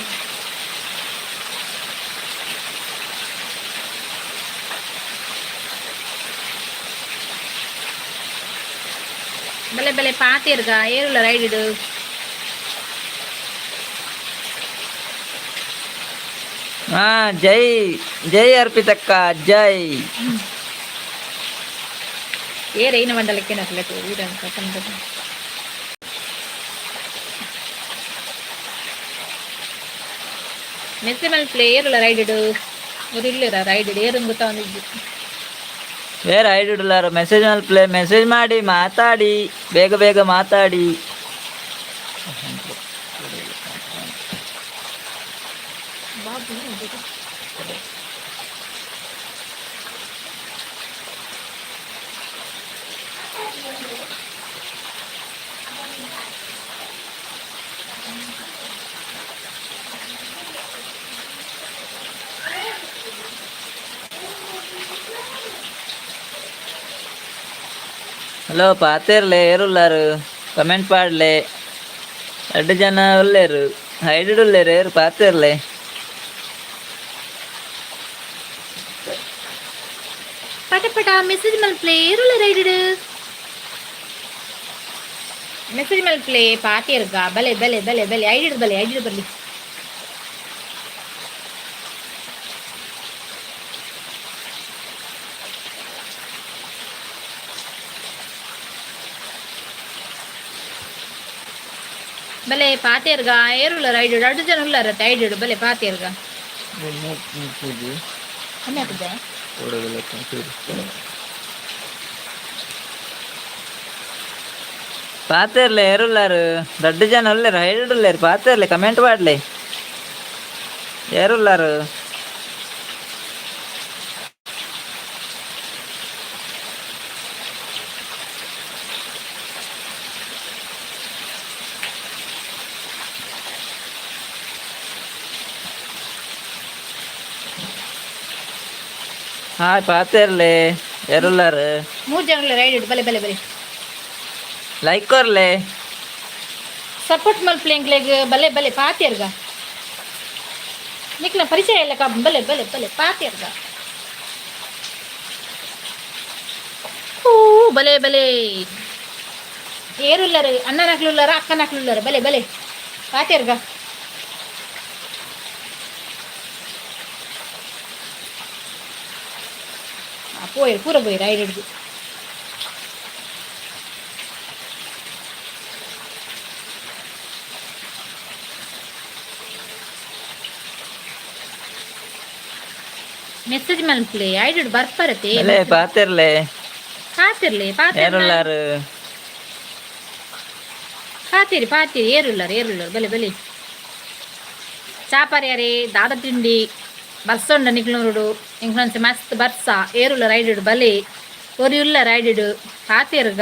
ಬಲೆ ಬಲೆ ಪಾತಿರ್ಗ, ಏರುಲ್ಲ ರೈಡ್. ಹಾ, ಜೈ ಜೈ ಅರ್ಪಿತಕ್ಕ, ಜೈ. ಏರ್ ಐನ ಮಂಡಲಕ್ಕೆ ನಕಲೆ ವೀರಂತ ಪಂಡದ. ಮೆಸೇಜ್ ಮಲ್ಪಲೆ, ಏರುಲ್ಲ ರೈಡ್. ಇಲ್ಲರ ರೈಡ್ ಏರು ಗೊತ್ತಾವಂದಿದ್ದು. ಬೇರೆ ಐಡಿ ಇಡಲಾರ. ಮೆಸೇಜ್ ಮಲ್ಪಲೆ, ಮೆಸೇಜ್ ಮಾಡಿ ಮಾತಾಡಿ, ಬೇಗ ಬೇಗ ಮಾತಾಡಿ. ಹಲೋ, ಪಾತೇರ್ಲೆ ಏರುಲ್ಲಾರು? ಕಮೆಂಟ್ ಪಾಡ್ಲೆ. ಎರಡು ಜನ ಉಲ್ಲೇರು, ಹೈಡ್ ಉಲ್ಲೇರು. ಏರು ಪಾತೇರ್ಲೆ? ಪಟ ಪಟ ಮೆಸೇಜ್ ಮಲ್ಪಲೆ, ಏರುಲ್ಲ ರೈಡ್. ಮೆಸೇಜ್ ಮಲ್ಪಲೆ, ಪಾತಿರ್ಗ. ಬಲೆ ಬಲೆ ಬಲೆ ಬಲೆ, ಐಡಿ ಬಲೆ, ಐಡಿ ಬರಲಿ. ಬಲೆ ಪಾತೇರ್ಗ, ಏರುಲ್ಲ ರೈಡ್. ಎರಡು ಜನ ಉಲ್ಲಾರ ಐಡಿ. ಬಲೆ ಪಾತೇರ್ಗ. ಕಮ್ಮಿ ಆಗ್ತದೆ. ಪಾತೇರ್ಲೆ ಏರುಲ್ಲಾರು? ದೊಡ್ಡ ಜನ ಉಲ್ಲೇರು, ಹೈಡ್ ಉಲ್ಲೇರು. ಪಾತೇರ್ಲೆ, ಕಮೆಂಟ್ ಪಾಡ್ಲೆ, ಏರುಲ್ಲಾರು? ಹಾಯ್, ಪಾತೇರ್ಲೆ, ಏರುಲ್ಲಾರು? ಮೂರು ಜನ ರೈಡ್ ಬಲೆ ಬಲೆ ಬಲೆ. ಲೈಕ್ ಕೊರ್ಲೆ. ಸಪೋರ್ಟ್ ಮಲ್ಪಲೆ ಎಂಕ್ಲೆಗ್, ಬಲೆ ಬಲೆ ಪಾತೆರ್ಗ. ನಿಕ್ಲ ಪರಿಚಯ ಇಲ್ಲ ಕಬ್, ಬಲೆ ಬಲೆ ಬಲೆ ಪಾತೆರ್ಗ. ಹೂ, ಬಲೆ ಬಲೆ. ಏರುಲ್ಲರು? ಅಣ್ಣನಕ್ಲುಲ್ಲಾರ, ಅಕ್ಕನಕ್ಲುಲ್ಲಾರ? ಬಲೆ ಬಲೆ ಪಾತೆರ್ಗ. ಪೋಯರ್, ಪೂರ ಪೋಯರ್ ಐಡ್ ಹಿಡ್ದು. ಮೆಸೇಜ್ ಮಲ್ಪಲೆ, ಐಡ್ ಬರ್ಪರತೆ. ಬಲೆ ಪಾತೆರ್ಲೆ. ಪಾತಿರ್ಲಿ ಪಾತಿರ್. ಏರುಲ್ಲಾರು? ಪಾತಿರಿ ಪಾತಿರಿ. ಏರುಲ್ಲಾರ, ಏರುಲ್ಲಾರ? ಬಲೆ ಬಲೆ. ಚಾಪರ್ಯಾರೆ, ದಾದ ತಿಂಡಿ? ಬರ್ಸ ಉಂಡ ನಿಕ್ಲೂರುಡು? ಎಂಕ್ಲಂಚ ಮಸ್ತ್ ಬರ್ಸ. ಏರುಲ್ಲ ರೈಡ್? ಬಲೆ. ಒರಿ ಉಲ್ಲ ರೈಡ್? ಪಾತೆರ್ಗ.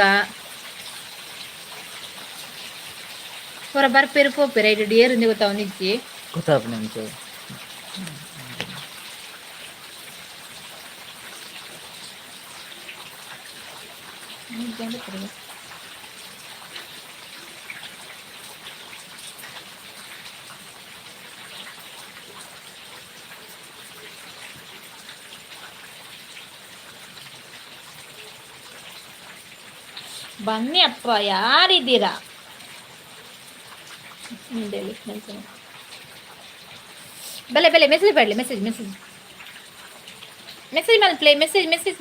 ಪೂರ ಬರ್ಪೇರು ಪೋಪೆ ರೈಡ್. ಏರುಂದೆ ಗೊತ್ತಾವೊಂದಿಜ್ಜಿ. ಗೊತ್ತಾಪುಂಡು ಅಂಚ. ಬನ್ನಿ ಅಪ್ಪ, ಯಾರಿದ್ದೀರಾ? ಮುಂದೆ ಹೇಳಿ. ಬಲೆ ಬಲೆ. ಮೆಸೇಜ್ ಮಾಡಲಿ. ಮೆಸೇಜ್ ಮೆಸೇಜ್ ಮೆಸೇಜ್ ಮಲ್ಪಲೆ. ಮೆಸೇಜ್ ಮೆಸೇಜ್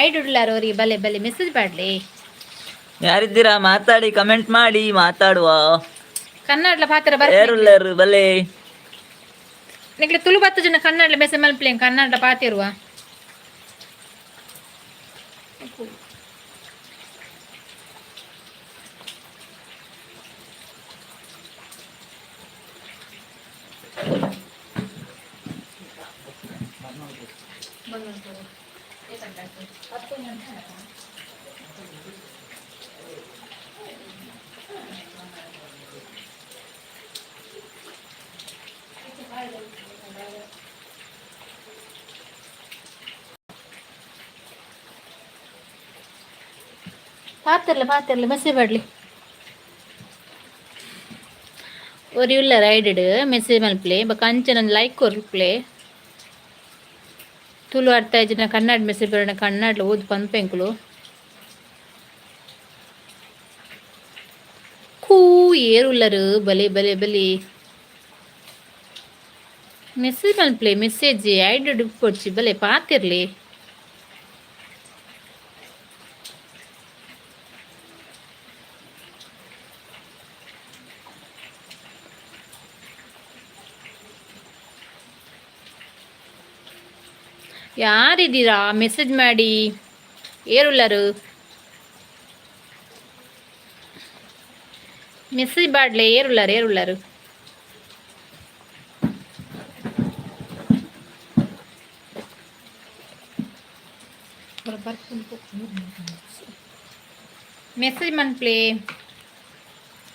ಐಡುಡ್ಲಾರ ಅವರಿಗೆ. ಬಲೆ ಬಲೆ, ಮೆಸೇಜ್ ಮಾಡಲಿ. ಯಾರಿದ್ದೀರಾ? ಮಾತಾಡಿ, ಕಮೆಂಟ್ ಮಾಡಿ, ಮಾತಾಡುವ. ಕನ್ನಡಲ ಪಾತ್ರ ಬರ್. ಏರುಲ್ಲಾರು? ಬಲೆ. ನಿಕ್ಲೆ ತುಳು ಬತ್ತು ಜನ ಕನ್ನಡ ಮೆಸೇಜ್ ಮಲ್ಪಲೆ, ಕನ್ನಡ ಪಾತಿರುವ. ಪಾತಿರ್ಲೆ ಪಾತಿರ್ಲೆ, ಮೆಸೇಜ್ ಮಾಡಲಿ. ಒರಿ ಉಲ್ಲ ರೈಡ್? ಮೆಸೇಜ್ ಮಲ್ಪಲೆ. ಬೊಕ ಅಂಚನೆ ಲೈಕ್ ಕೊರ್ಪ್ಲೆ. ತುಳು ಅರ್ಥ ಆಯ್ತು. ಕನ್ನಡ ಮೆಸೇಜ್ ಬರೋಣ, ಕನ್ನಡ ಓದು ಪನ್ಪೆಂಕುಲು. ಕೂ, ಏರುಲ್ಲರು? ಬಲೆ ಬಲೆ ಬಲೆ. ಮೆಸೇಜ್ ಮಲ್ಪಲೆ. ಮೆಸೇಜ್ ಐಡ್ ಕೊಡ್ಚಿ. ಬಲೆ ಪಾತಿರ್ಲಿ. ಯಾರಿದ್ದೀರಾ? ಮೆಸೇಜ್ ಮಾಡಿ. ಏರುಲ್ಲರು? ಮೆಸೇಜ್ ಬಾಡ್ಲೆ. ಏರುಲ್ಲಾರು, ಏರುಲ್ಲಾರು? ಮೆಸೇಜ್ ಮನ್ಪ್ಲೆ.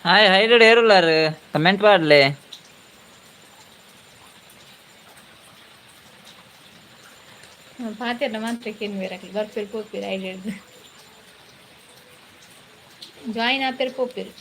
ಹಾಯ್, ಹೈಡ್ ಏರುಲ್ಲಾರು? ಕಮೆಂಟ್ ಮಾಡ್ಲೆ. ಪಾತೆರ್ನ ಮಾತ್ರಕ್ಕೆ ಏನು ಬೇರೆ ಬರ್ಪೇರು ಪೋಪೇರು. ಐಡಿ ಹಿಡ್ದು ಜಾಯಿನ್ ಆಪೇರು ಪೋಪೇರು.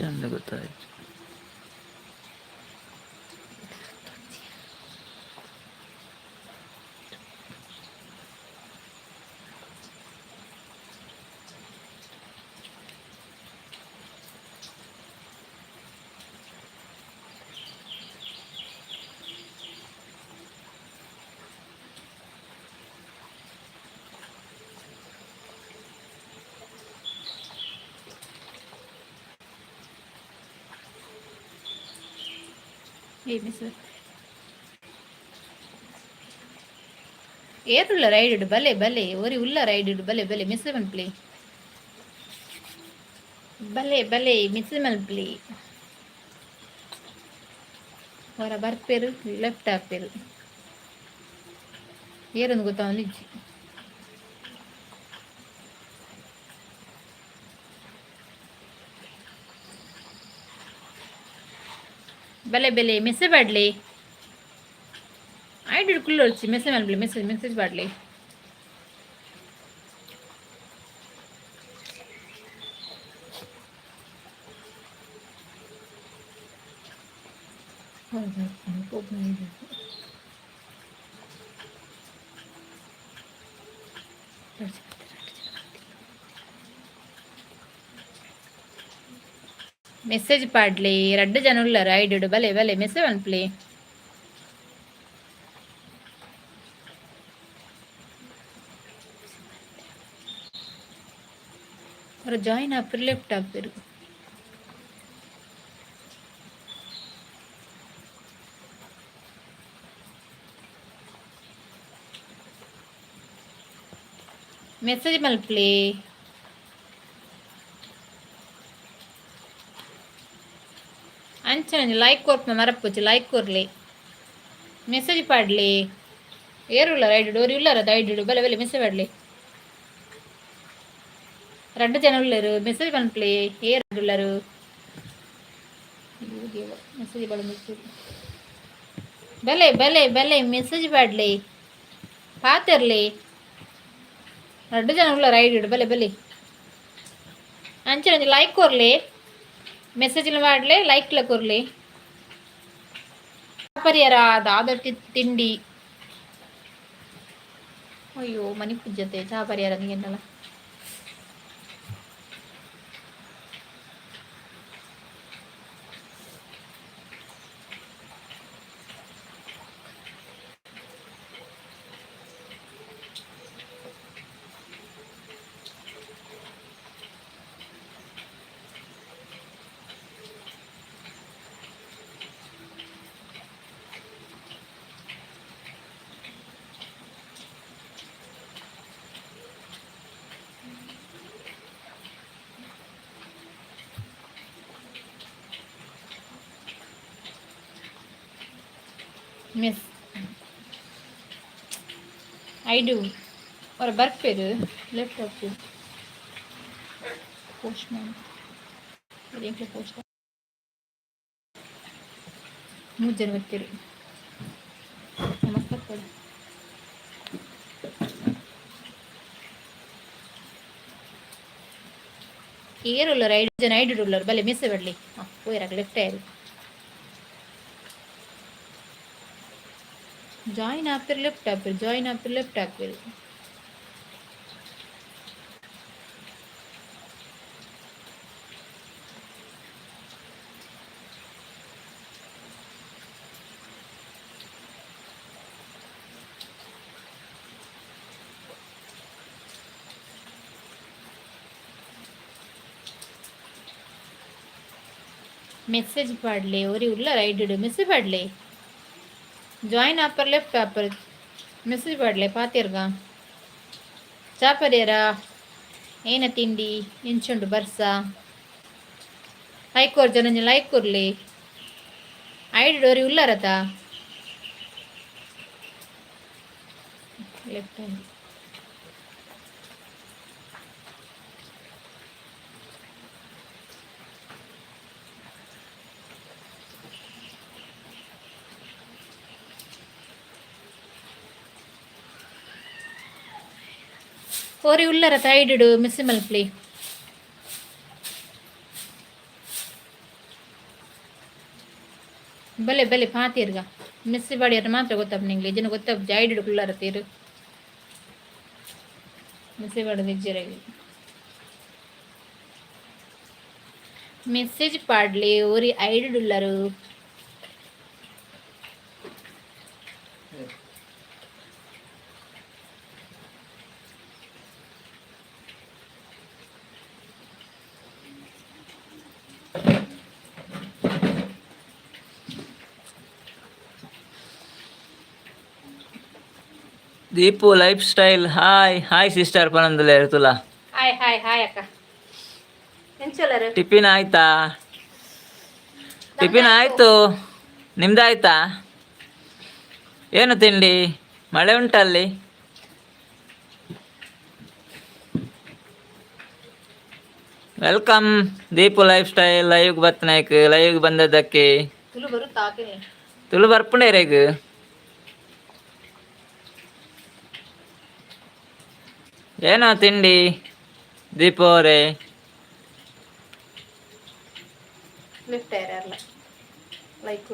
ಚಂದ ಗೊತ್ತಾಯ್ತು. ಏ ಮಿಸ್ ಏರುಲ್ಲ ರೈಡ್? ಬಲೆ ಬಲೆ. ಒರಿ ಉಲ್ಲ ರೈಡ್? ಬಲೆ ಬಲೆ, ಮಿಸ್ ಮನ್ಪ್ಲೆ. ಬಲೆ ಬಲೆ ಮೆಸೇಜ್ ಮಲ್ಪಲಿ. ಹೊರ ಬರ್ಪೇರು, ಲೆಫ್ಟ್ ಆಪೇರು. ಏರೊಂದು ಗೊತ್ತಾವೊಂದಿಜ್ಜಿ. ಬಲೆ ಬಲೆ ಮೆಸೇಜ್ ಪಾಡ್ಲಿ. ಐಡಿ ಕುಲ್ಲೊಡ್ಚಿ, ಮೆಸೇಜ್ ಮಲ್ಪಲಿ. ಮೆಸೇಜ್ ಮೆಸೇಜ್ ಪಾಡ್ಲಿ. ಮೆಸೇಜ್ ಪಾಡ್ಲಿ. ರಡ್ಡ್ ಜನ ಉಲ್ಲರ್ ಐಡಿಡ್. ಬಲೆ ಬಲೆ ಮೆಸೇಜ್ ಮನ್ಪುಲೆ. ಒರ ಜಾಯಿನ್ ಆಪೆರ್, ಲೆಫ್ಟ್ ಆಪೆರ್. ಮೆಸೇಜ್ ಮಲ್ಪುಲೆ. ಅಂಚನೆ ಲೈಕ್ ಕೊರ್ಪುನ ಮರಪೊಚ್ಚಿ, ಲೈಕ್ ಕೊರ್ಲೆ. ಮೆಸೇಜ್ ಪಾಡ್ಲಿ. ಏರ್ ಉಲ್ಲರ್ ಐಡಿಡ್? ಒರಿ ಉಲ್ಲರ ಐಡಿಡ್. ಬಲೆ ಬಲೆ ಮೆಸೇಜ್ ಪಾಡ್ಲಿ. ರಡ್ಡ್ ಜನ ಉಲ್ಲೆರ್, ಮೆಸೇಜ್ ಮನ್ಪುಲೆ. ಏರ್ ಉಲ್ಲರು? Message message. ಬಲೆ ಬಲೆ ಬಲೆ ಮೆಸೇಜ್ ಪಾಡ್ಲಿ, ಪಾತೆರ್ಲಿ. ರಡ್ಡ್ ಜನ ಉಲ್ಲರ್ ಐಡಿಡ್. ಬಲೆ ಬಲೆ. ಅಂಚನೆ ಒಂಜಿ ಲೈಕ್ ಕೊರ್ಲೆ. ಮೆಸೇಜ್ ಪಾಡ್ಲೆ, ಲೈಕ್ಲ ಕೊರ್ಲೆ. ಪರಿಯರ ದಾದ ತಿಂಡಿ? ಅಯ್ಯೋ, ಮನಿ ಪೂಜ್ಯತೆ. ಚಾ ಪರಿಯರ ನಿಗೆನ್ನಲ. Miss I do ಒರ ಬರ್ಪೆರ್, ಲೆಫ್ಟ್ ಆಪೆರ್. ಪೋಸ್ಟ್ ಮ್ಯಾನ್ ಎಂಕ್ಲೆ ಪೋಸ್ಟ್. ಮೂರು ಜನ ಬರ್ತೀರಿ ನಮಸ್ಕಾರ. ಏರ್ ಉಲ್ಲರ್? ಐದು ಜನ ಐದು ಉಲ್ಲರ್. ಬಲೆ ಮಿಸ್ ಬಡ್ಲಿ. ಹಾಂ, ಪೋಯಿರಾಗ ಲೆಫ್ಟ್ ಆಯ್ರು. ಜಾಯಿನ್ ಆಪೆರ್, ಲೆಫ್ಟ್ ಆಪೆರ್, ಜಾಯಿನ್ ಆಪೆರ್, ಲೆಫ್ಟ್ ಆಪೆರ್. ಮೆಸೇಜ್ ಪಾಡ್ಲೆ. ಒರಿ ಉಲ್ಲರ್ ಐಡಿಡ್, ಮೆಸೇಜ್ ಪಾಡ್ಲೆ. ಜಾಯಿನ್ ಆಪರ್, ಲೆಫ್ಟ್ ಆಪರ್. ಮೆಸೇಜ್ ಪಾಡ್ಲೆ, ಪಾತೆರ್ಗ. ಚಾ ಪರಿಯರ? ಏನ ತಿಂಡಿ? ಎಂಚುಂಡು ಬರ್ಸ? ಲೈಕ್ ಕೊರ್ ಜನ, ಲೈಕ್ ಕೊರ್ಲಿ. ಐಡಿಡ್ ಒರಿ ಉಲ್ಲರತ? ಲೆಫ್ಟ್. ಒರಿ ಉಲ್ಲರತ ಐಡಿಡ್? ಮಿಸ್ ಮಲ್ಪ್ಲಿ. ಬಲೆ ಬಲೆ ಪಾತೆರ್ಗ. ಮಿಸ್ ಬಾಡಿಯರ್ ಮಾತ್ರ ಗೊತ್ತಾಪ ನಿಂಗ್ಲೆ. ಜನ ಗೊತ್ತಾಪ ಐಡಿಡ್ ಕುಲ್ಲರ ತೀರು. ಮಿಸ್ ಬಾಡೋದು ಇಜ್ಜೆರಾಗಿ. ಮೆಸೇಜ್ ಪಾಡ್ಲಿ. ಒರಿ ಐಡಿಡ್ ಉಲ್ಲರು. Deepu life style, hi hi sister ಪನಂದುಲೆ ತುಲಾ. Hi hi hi ಅಕ್ಕ, ಎಂಚ ಎಂಚೊಲ್ಲರು? ಟಿಫಿನ್ ಆಯ್ತಾ? ಟಿಫಿನ್ ಆಯ್ತು, ನಿಮ್ದಾಯ್ತಾ? ಏನು ತಿಂಡಿ? ಮಳೆ ಉಂಟಲ್ಲಿ? Welcome Deepu life style live ಬತ್ತನಾಯ್ಕ್. ಲೈವ್ ಬಂದದ್ದಕ್ಕೆ. ತುಳು ಬರುತ್ತಾ ಹಾಕಿನಿ. ತುಳು ಬರ್ಪುಂಡೇರೇಗ್. ಏನೋ ತಿಂಡಿ ದೀಪು ಅವರೇ? ಲೆಫ್ಟ್ ಅಲ್ಲ, ಲೈಕ್.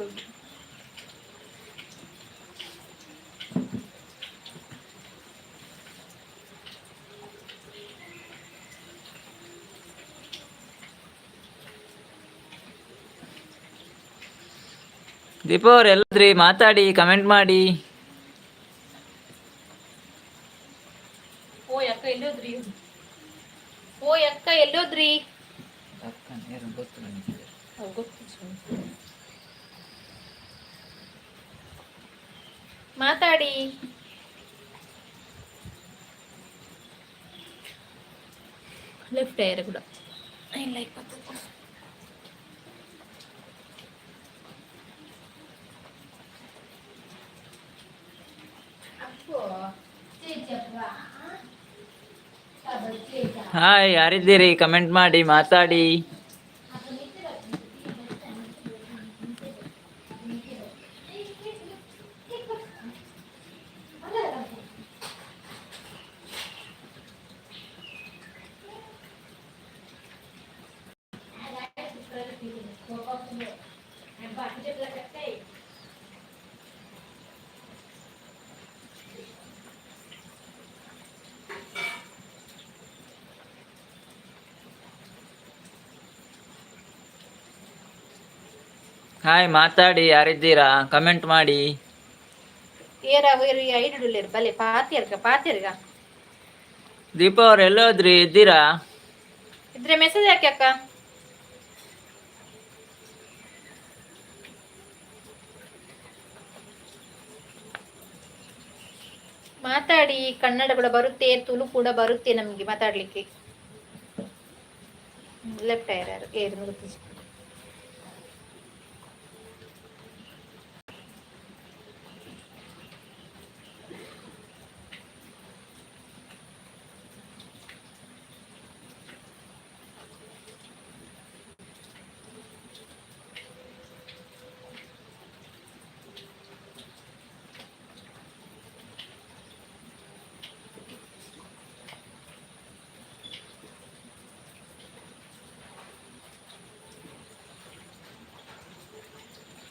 ದೀಪು ಅವ್ರು ಎಲ್ಲದ್ರಿ? ಮಾತಾಡಿ, ಕಮೆಂಟ್ ಮಾಡಿ. ಓ ಅಕ್ಕ, ಎಲ್ಲೋದ್ರಿ? ಓ ಅಕ್ಕ, ಎಲ್ಲೋದ್ರಿ? ಅವ್ ಗೊತ್ತು. ಮಾತಾಡಿ. ಲೆಫ್ಟ್ ಟೈರ್ ಕೂಡ ಇಲ್ಲ. 20. ಹಾಯ್, ಯಾರಿದ್ದೀರಿ? ಕಮೆಂಟ್ ಮಾಡಿ, ಮಾತಾಡಿ. ಹಾಯ್, ಮಾತಾಡಿ, ಯಾರಿದ್ದೀರಾ? ಕಮೆಂಟ್ ಮಾಡಿ. ಏರ ಏರು ಐಡುಲ್ಲೇರು ಬಲೆ ಪಾತಿಯರ್ಗ ಪಾತಿಯರ್ಗ. ದೀಪಾ ಅವ್ರು ಎಲ್ಲೋದ್ರಿ? ಇದ್ದೀರಾ? ಇದ್ರೆ ಮೆಸೇಜ್ ಹಾಕಿ ಅಕ್ಕ. ಮಾತಾಡಿ. ಕನ್ನಡ ಕೂಡ ಬರುತ್ತೆ, ತುಳು ಕೂಡ ಬರುತ್ತೆ ನಮ್ಗೆ ಮಾತಾಡ್ಲಿಕ್ಕೆ. ಲೆಫ್ಟ್ ಏರ್ ಏರ್ ಗೊತ್ತಿಲ್ಲ.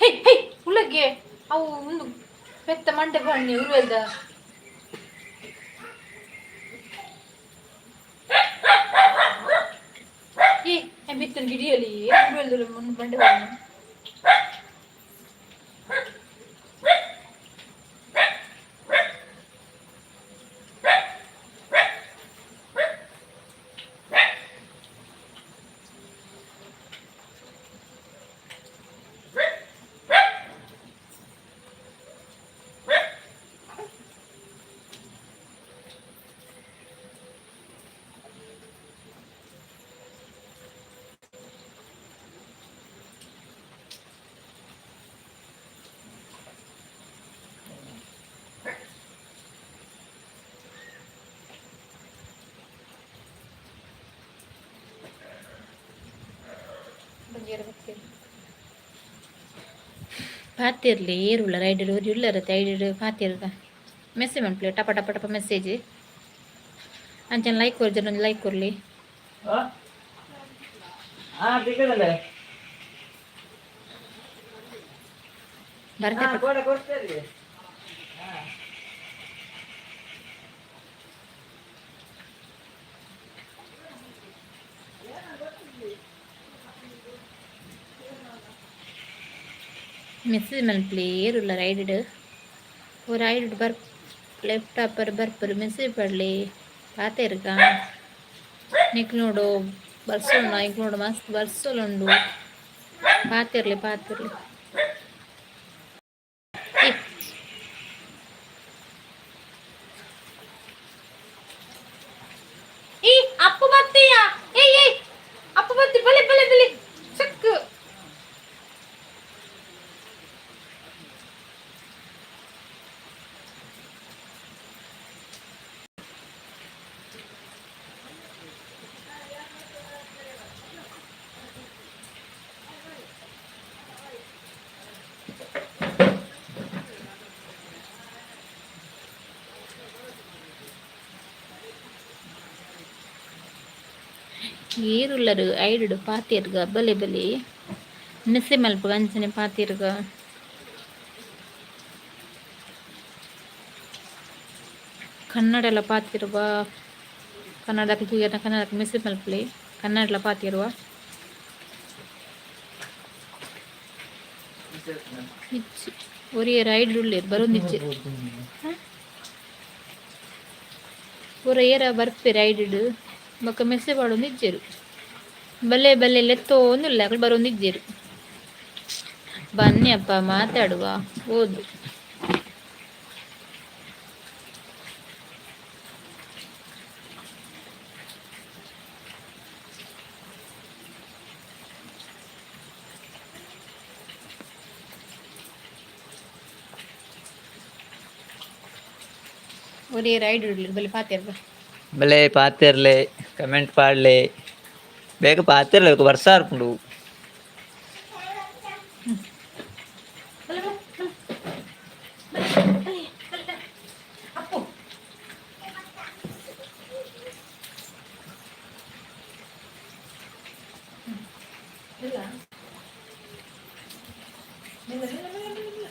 ಹೇ ಹೇ, ಉಳ್ಳಗೆ ಅವು ಒಂದು ಪೆತ್ತ ಮಂಡೆ ಬಣ್ಣಿ ಉರುವೆಲ್ದ. ಏ ಬಿತ್ತನ ಗಿಡಿಯಲ್ಲಿ ಉರುವೆಲ್ದ ಮಂಡೆ ಬಣ್ಣಿ. ಪಾತಿರ್ಲಿ ಏರುಳ್ಳ ರೈಡ್ ಉಳ್ಳರ ಐಡ್ ಪಾತಿರ್ಗ ಮೆಸೇಜ್ ಮನ್ಪುಲೆ, ಟಪ ಟಪ ಟಪ ಮೆಸೇಜ್. ಅಂಚನೆ ಲೈಕ್ ಕೊರ್ಜರ್, ಒಂಜಿ ಲೈಕ್ ಕೊರ್ಲಿ. ಬರ್ತೆ. ಮೆಸೇಜ್ ಮನ್ಪುಲೆ. ಏರುಳ್ಳ ರೈಡ್ ಓ ರೈಡ್ ಬರ್ ಲೆಫ್ಟ್ ಅಪ್ಪರ್ ಬರ್ಪರ್ ಮೆಸೇಜ್ ಪಡ್ಲಿ ಪಾತೆರ್ಗ. ನಿಕ್ ನೋಡು ಬರ್ಸೋಣ, ಇಂಕ್ ನೋಡು ಮಸ್ತ್ ಬರ್ಸೋಲುಂಡು. ಪಾತಿರ್ಲಿ ಪಾತಿರ್ಲಿ. ಏ ಈ ಅಪ್ಪು ಬತ್ತೀಯ? ಏಯ್ ಏಯ್, ಅಪ್ಪು ಬತ್ತಿ. ಏರುಲ್ಲರು ಐಡುಡು ಪಾತಿರ್ಗ ಬಲೆ ಬಲೆ ಮೆಸ್ಸೆ ಮಲ್ಪುಗ ಅಂಚನೆ ಪಾತಿರ್ಗ. ಕನ್ನಡ ಎಲ್ಲ ಪಾತಿರುವ, ಕನ್ನಡ ಕನ್ನಡ ಮೆಸೇಜ್ ಮಲ್ಪಲೆ, ಕನ್ನಡಲ ಪಾತಿರುವ. ಇಜ್ಜಿ, ಒರಿಯರ್ ರೈಡ್ ಉಲ್ಲೆರ್, ಬರೊಂದಿಜ್ಜಿ. ಪೂರ ಏರ ಬರ್ಪೆರ್ ಐಡ್, ಬೊಕ್ಕ ಮೆಸ್ಸೆ ಪಾಡೊಂದಿಜ್ಜೆರ್. ಬಲ್ಲೆ ಬಲ್ಲೆ ಲೆತ್ತೋಂದುಲ್ಲ, ಅಕುಲು ಬರೊಂದಿಜ್ಜೆರ್. ಬನ್ನಿ ಅಪ್ಪ, ಮಾತಾಡುವ. ಓದು ಒರೇ ರೈಡ್ ಬಲೆ ಪಾತೆರ್ಬ. ಬಲೆ ಪಾತೆರ್ಲೆ, ಕಮೆಂಟ್ ಪಾಡ್ಲೆ, ಬೇಗ ಪಾತೆರ್ಲೆ, ವರ್ಷ ಆರ್ಪುಂಡು. ಅಪ್ಪು. ಇಲ್ಲ, ಮೆಲ್ಲ ಮೆಲ್ಲ ಮೆಲ್ಲ ಮೆಲ್ಲ ಮೆಲ್ಲ.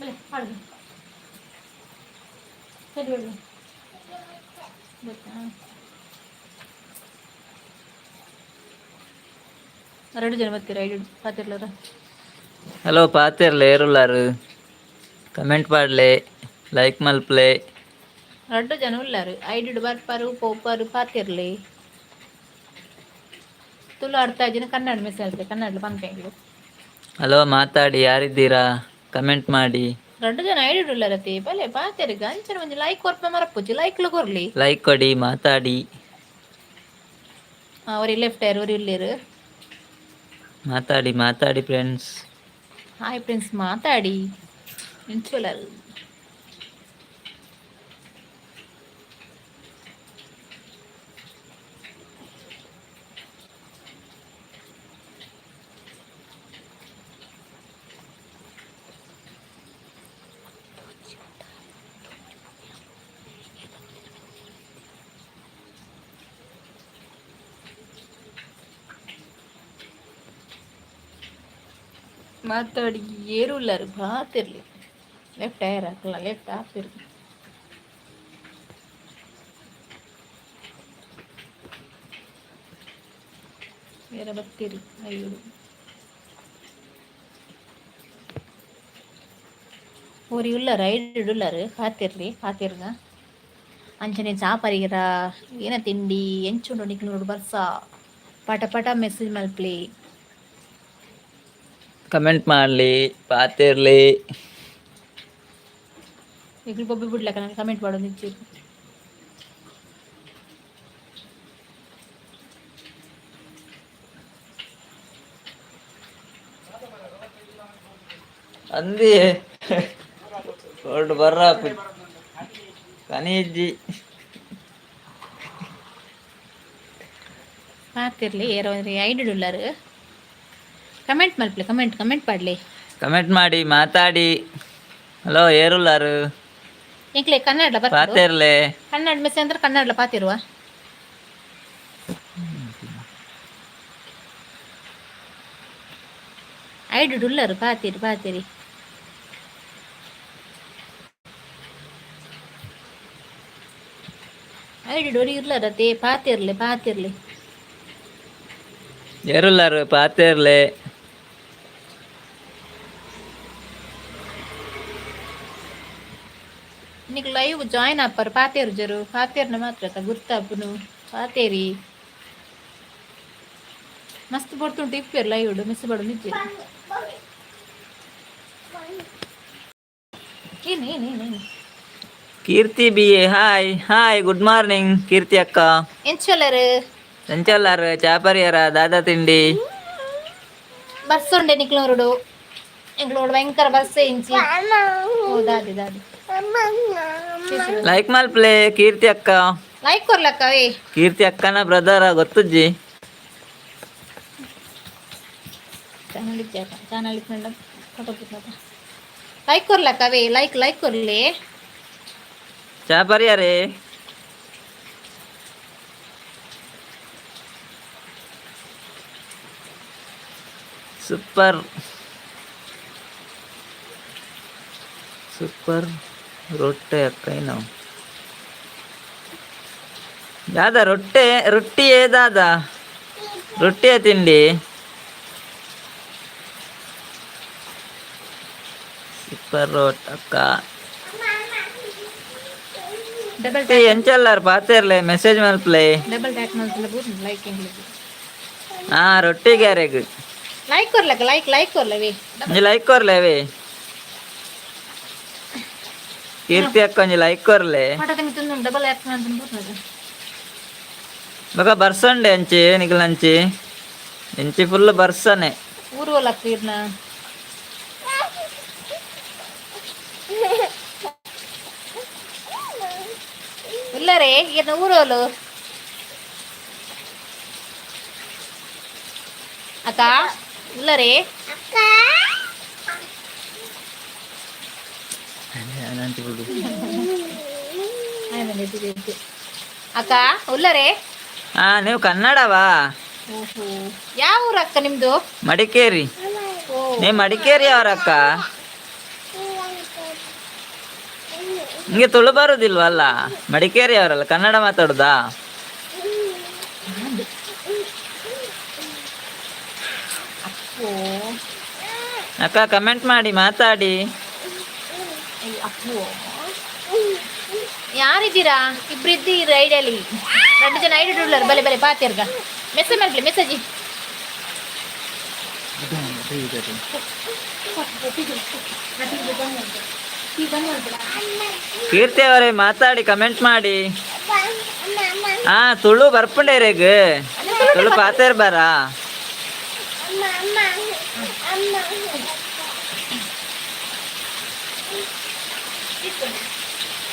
ಬಲೆ ಹಾಡು ಸರಿ ಬಿಡು ಗೊತ್ತಾ? ಎರಡು ಜನ ಬರ್ತೀರಾ ಐದು ಪಾತಿರ್ಲಾರ? ಹಲೋ, ಪಾತೆರ್ಲೆ, ಏರುಲ್ಲಾರು? ಕಮೆಂಟ್ ಪಾಡ್ಲೆ, ಲೈಕ್ ಮಲ್ಪ್ಲೆ. ಎರಡು ಜನ ಉಲ್ಲಾರು, ಐಡು ಬರ್ಪಾರು ಪೋಪಾರು. ಪಾತಿರ್ಲಿ ತುಳು ಅರ್ಥ ಜನ ಕನ್ನಡ ಮೆಸೇಜ್, ಕನ್ನಡ ಪನ್ಪೆಂಗ್ಲು. ಹಲೋ, ಮಾತಾಡಿ, ಯಾರಿದ್ದೀರಾ? ಕಮೆಂಟ್ ಮಾಡಿ. ಎರಡು ಜನ ಐಡು ಉಲ್ಲಾರತಿ, ಬಲೆ ಪಾತೆರ್ಗ. ಅಂಚನೆ ಒಂಜಿ ಲೈಕ್ ಕೊರ್ಪ ಮರಪುಜಿ, ಲೈಕ್ ಕೊರ್ಲಿ. ಲೈಕ್ ಕೊಡಿ, ಮಾತಾಡಿ. ಒರಿ ಲೆಫ್ಟ್ ಯಾರು, ಒರಿ ಉಲ್ಲೇರು. ಮಾತಾಡಿ, ಮಾತಾಡಿ friends. Hi friends, ಮಾತಾಡಿ. ನಿಂಚುಲಾರು. ಮಾತಾಡಿ, ಏರುಲ್ಲಾರು, ಬಾತಿರ್ಲಿ. ಲೆಫ್ಟ್ ಟೈರ್ ಹಾಕಲ್ಲ, ಲೆಫ್ಟ್ ಹಾಕಿರ್ಲಿ. ಬೇರೆ ಬರ್ತೀರಿ. ಅಯ್ಯೋ, ಊರಿ ಉಲ್ಲಾರ, ಐಡು ಉಲ್ಲಾರು, ಕಾತಿರ್ಲಿ, ಕಾತಿರ್ಗ. ಅಂಚನೆ ಚಾ ಪರಿಗಿರ, ಏನ ತಿಂಡಿ, ಎಂಚುಂಡು ನಿಕ್ಲು ಬರ್ಸ? ಪಟ ಪಟ ಮೆಸೇಜ್ ಮಲ್ಪ್ಲಿ. ಕಮೆಂಟ್ ಮಾಡಲಿ, ಪಾತೆರ್ಲಿ. ನಿಕ್ಲು ಬೊಬ್ಬೆ ಬಿಡ್ಲಕ್ಕ ನಾನು ಕಮೆಂಟ್ ಮಾಡೋದು ನಿಚ್ಚು. ಅಂದಿ ಹೊರಟು ಬರ್ರ ಕನಿಜ್ಜಿ. ಪಾತಿರ್ಲಿ, ಏರೋ ಐಡು ಉಲ್ಲಾರು, ಕಮೆಂಟ್ ಮಲ್ಪ್ಲಿ, ಕಮೆಂಟ್ ಕಮೆಂಟ್ ಪಾಡ್ಲಿ. ಕಮೆಂಟ್ ಮಾಡಿ, ಮಾತಾಡಿ. ಹಲೋ, ಏರುಲ್ಲಾರು? ಎಂಕ್ಲೆ ಕನ್ನಡ ಬರ್ತದೆ. ಪಾತೆರ್ಲೆ. ಕನ್ನಡ ಮೆಸೇಜ್ ಅಂದ್ರೆ ಕನ್ನಡ ಪಾತಿರುವ. ಐಡು ಉಲ್ಲರು, ಪಾತಿರಿ ಪಾತಿರಿ. ಐಡು ಡೊರಿ ಇರ್ಲಾರತೆ, ಪಾತಿರ್ಲಿ ಪಾತಿರ್ಲಿ. ಏರುಲ್ಲಾರು? ಪಾತೆರ್ಲೆ. ನಿಕ್ ಲೈವ್ ಜಾಯಿನ್ ಆಪರ್, ಪಾತೇರು ಜರು, ಪಾತೇರ್ನ ಮಾತ್ರ ಗುರ್ತಾಪುನು. ಪಾತೇರಿ, ಮಸ್ತ್ ಪೊರ್ತುಂಟು ಇಪ್ಪೇರು ಲೈವ್ ಮಿಸ್ ಬಡು ನಿಜ್ಜೆ. ಏನು ಏನು ಏನು ಏನು? ಕೀರ್ತಿ B A, hi hi, good morning ಕೀರ್ತಿ ಅಕ್ಕ. ಎಂಚೊಲ್ಲರು? ಎಂಚಲ್ಲಾರು? ಚಾಪರಿಯರ? ದಾದಾ ತಿಂಡಿ? ಬಸ್ ಉಂಡೆ ನಿಕ್ಲೋರುಡು. ಎಂಕ್ಲೋಡ್ ಭಯಂಕರ ಬಸ್ ಇಂಚಿ. ಓ ದಾದಿ ದಾದಿ. ಲೈಕ್ ಮಲ್ಪ್ಲೆ ಕೀರ್ತಿ ಅಕ್ಕ. ಲೈಕ್ ಕೊರ್ಲಕ್ಕ ಏ. ಕೀರ್ತಿ ಅಕ್ಕನ ಬ್ರದರ್ ಗೊತ್ತುಜ್ಜಿ. Channel channel photo. ಲೈಕ್ ಕೊರ್ಲಕ್ಕ ಅವೇ, ಲೈಕ್ ಲೈಕ್ ಕೊರ್ಲಿ. ಚಾ ಪರಿಯಾರೆ. ಸೂಪರ್ ಸೂಪರ್ ರೊಟ್ಟೆ ಅಕ್ಕ. ಏನು ದಾದಾ ರೊಟ್ಟೆ? ರೊಟ್ಟಿಯೇ ದಾದಾ? ರೊಟ್ಟಿಯ ತಿಂಡಿ. ಸೂಪರ್ ರೋಟ್ ಅಕ್ಕ. ಡಬಲ್ ಎಂಚಲ್ಲಾರ್ ಪಾತೆರ್ಲೆ, ಮೆಸೇಜ್ ಮಲ್ಪ್ಲೆ. ಡಬಲ್ ಟ್ಯಾಕ್ ಮಲ್ತಲ್ಲ ಬೂರ್ ಲೈಕ್ ಎಂಗ್ಲಿಗೆ. ಹಾ, ರೊಟ್ಟಿ ಗ್ಯಾರೆಗ್. ಲೈಕ್ ಕೊರ್ಲಕ್ಕ, ಲೈಕ್ ಲೈಕ್ ಕೊರ್ಲವೇ. ಒಂಜಿ ಲೈಕ್ ಕೊರ್ಲೆ ಅವೇ. ಕೀರ್ತಿ ಅಕ್ಕ, ಒಂಜಿ ಲೈಕ್ ಕೊರ್ಲೆ. ಫೋಟೋ ತಿಂದು ಡಬಲ್ ಯಾಕ್ ಅಂತ ಬೂರ್. ಬೊಕ ಬರ್ಸಂಡೆ ಅಂಚಿ ನಿಗಲಂಚಿ ಎಂಚಿ ಫುಲ್ ಬರ್ಸನೆ. ಊರು ಹೋಲಕ್ಕ ಇರ್ನ ಇಲ್ಲರೇ ಇರ್ನ ಊರೋಲು ಅಕ್ಕ ಇಲ್ಲರೇ. ಅಕ್ಕ ಉಲ್ಲರೇ. ಹಾ, ನೀವು ಕನ್ನಡವಾ? ಓಹೋ, ಯಾವ ಊರು ಅಕ್ಕ ನಿಮ್ದು? ಮಡಿಕೇರಿ. ಓ. ನೀವು ಮಡಿಕೇರಿ ಅವರಕ್ಕ? ನಿಮಗೆ ತುಳು ಬರುದಿಲ್ವಲ್ಲ? ಮಡಿಕೇರಿ ಅವರಲ್ಲ, ಕನ್ನಡ ಮಾತಾಡುದಾ? ಓ. ಅಕ್ಕ, ಕಮೆಂಟ್ ಮಾಡಿ, ಮಾತಾಡಿ. ಅಯ್ಯೋ, ಅಪ್ಪು ಯಾರಿದ್ದೀರಾ? ಇಬ್ರು ಇದ್ದೀರಿ ಐಡಿಯಲ್ಲಿ. రెండు ಜನ ಐಡಿ ಉಳ್ಳಾರ. ಬಲೆ ಬಲೆ ಪಾತಿರ್ಗ. ಮೆಸೇಜ್ ಮಾಡ್ಲಿ, ಮೆಸೇಜ್. ಕೀರ್ತಿ ಅವರೇ, ಮಾತಾಡಿ, ಕಮೆಂಟ್ ಮಾಡಿ. ಹಾ, ತುಳು ಬರ್ಪುಂಡೇರೆಗ್? ತುಳು ಪಾತೇರ್ ಬಾರಾ?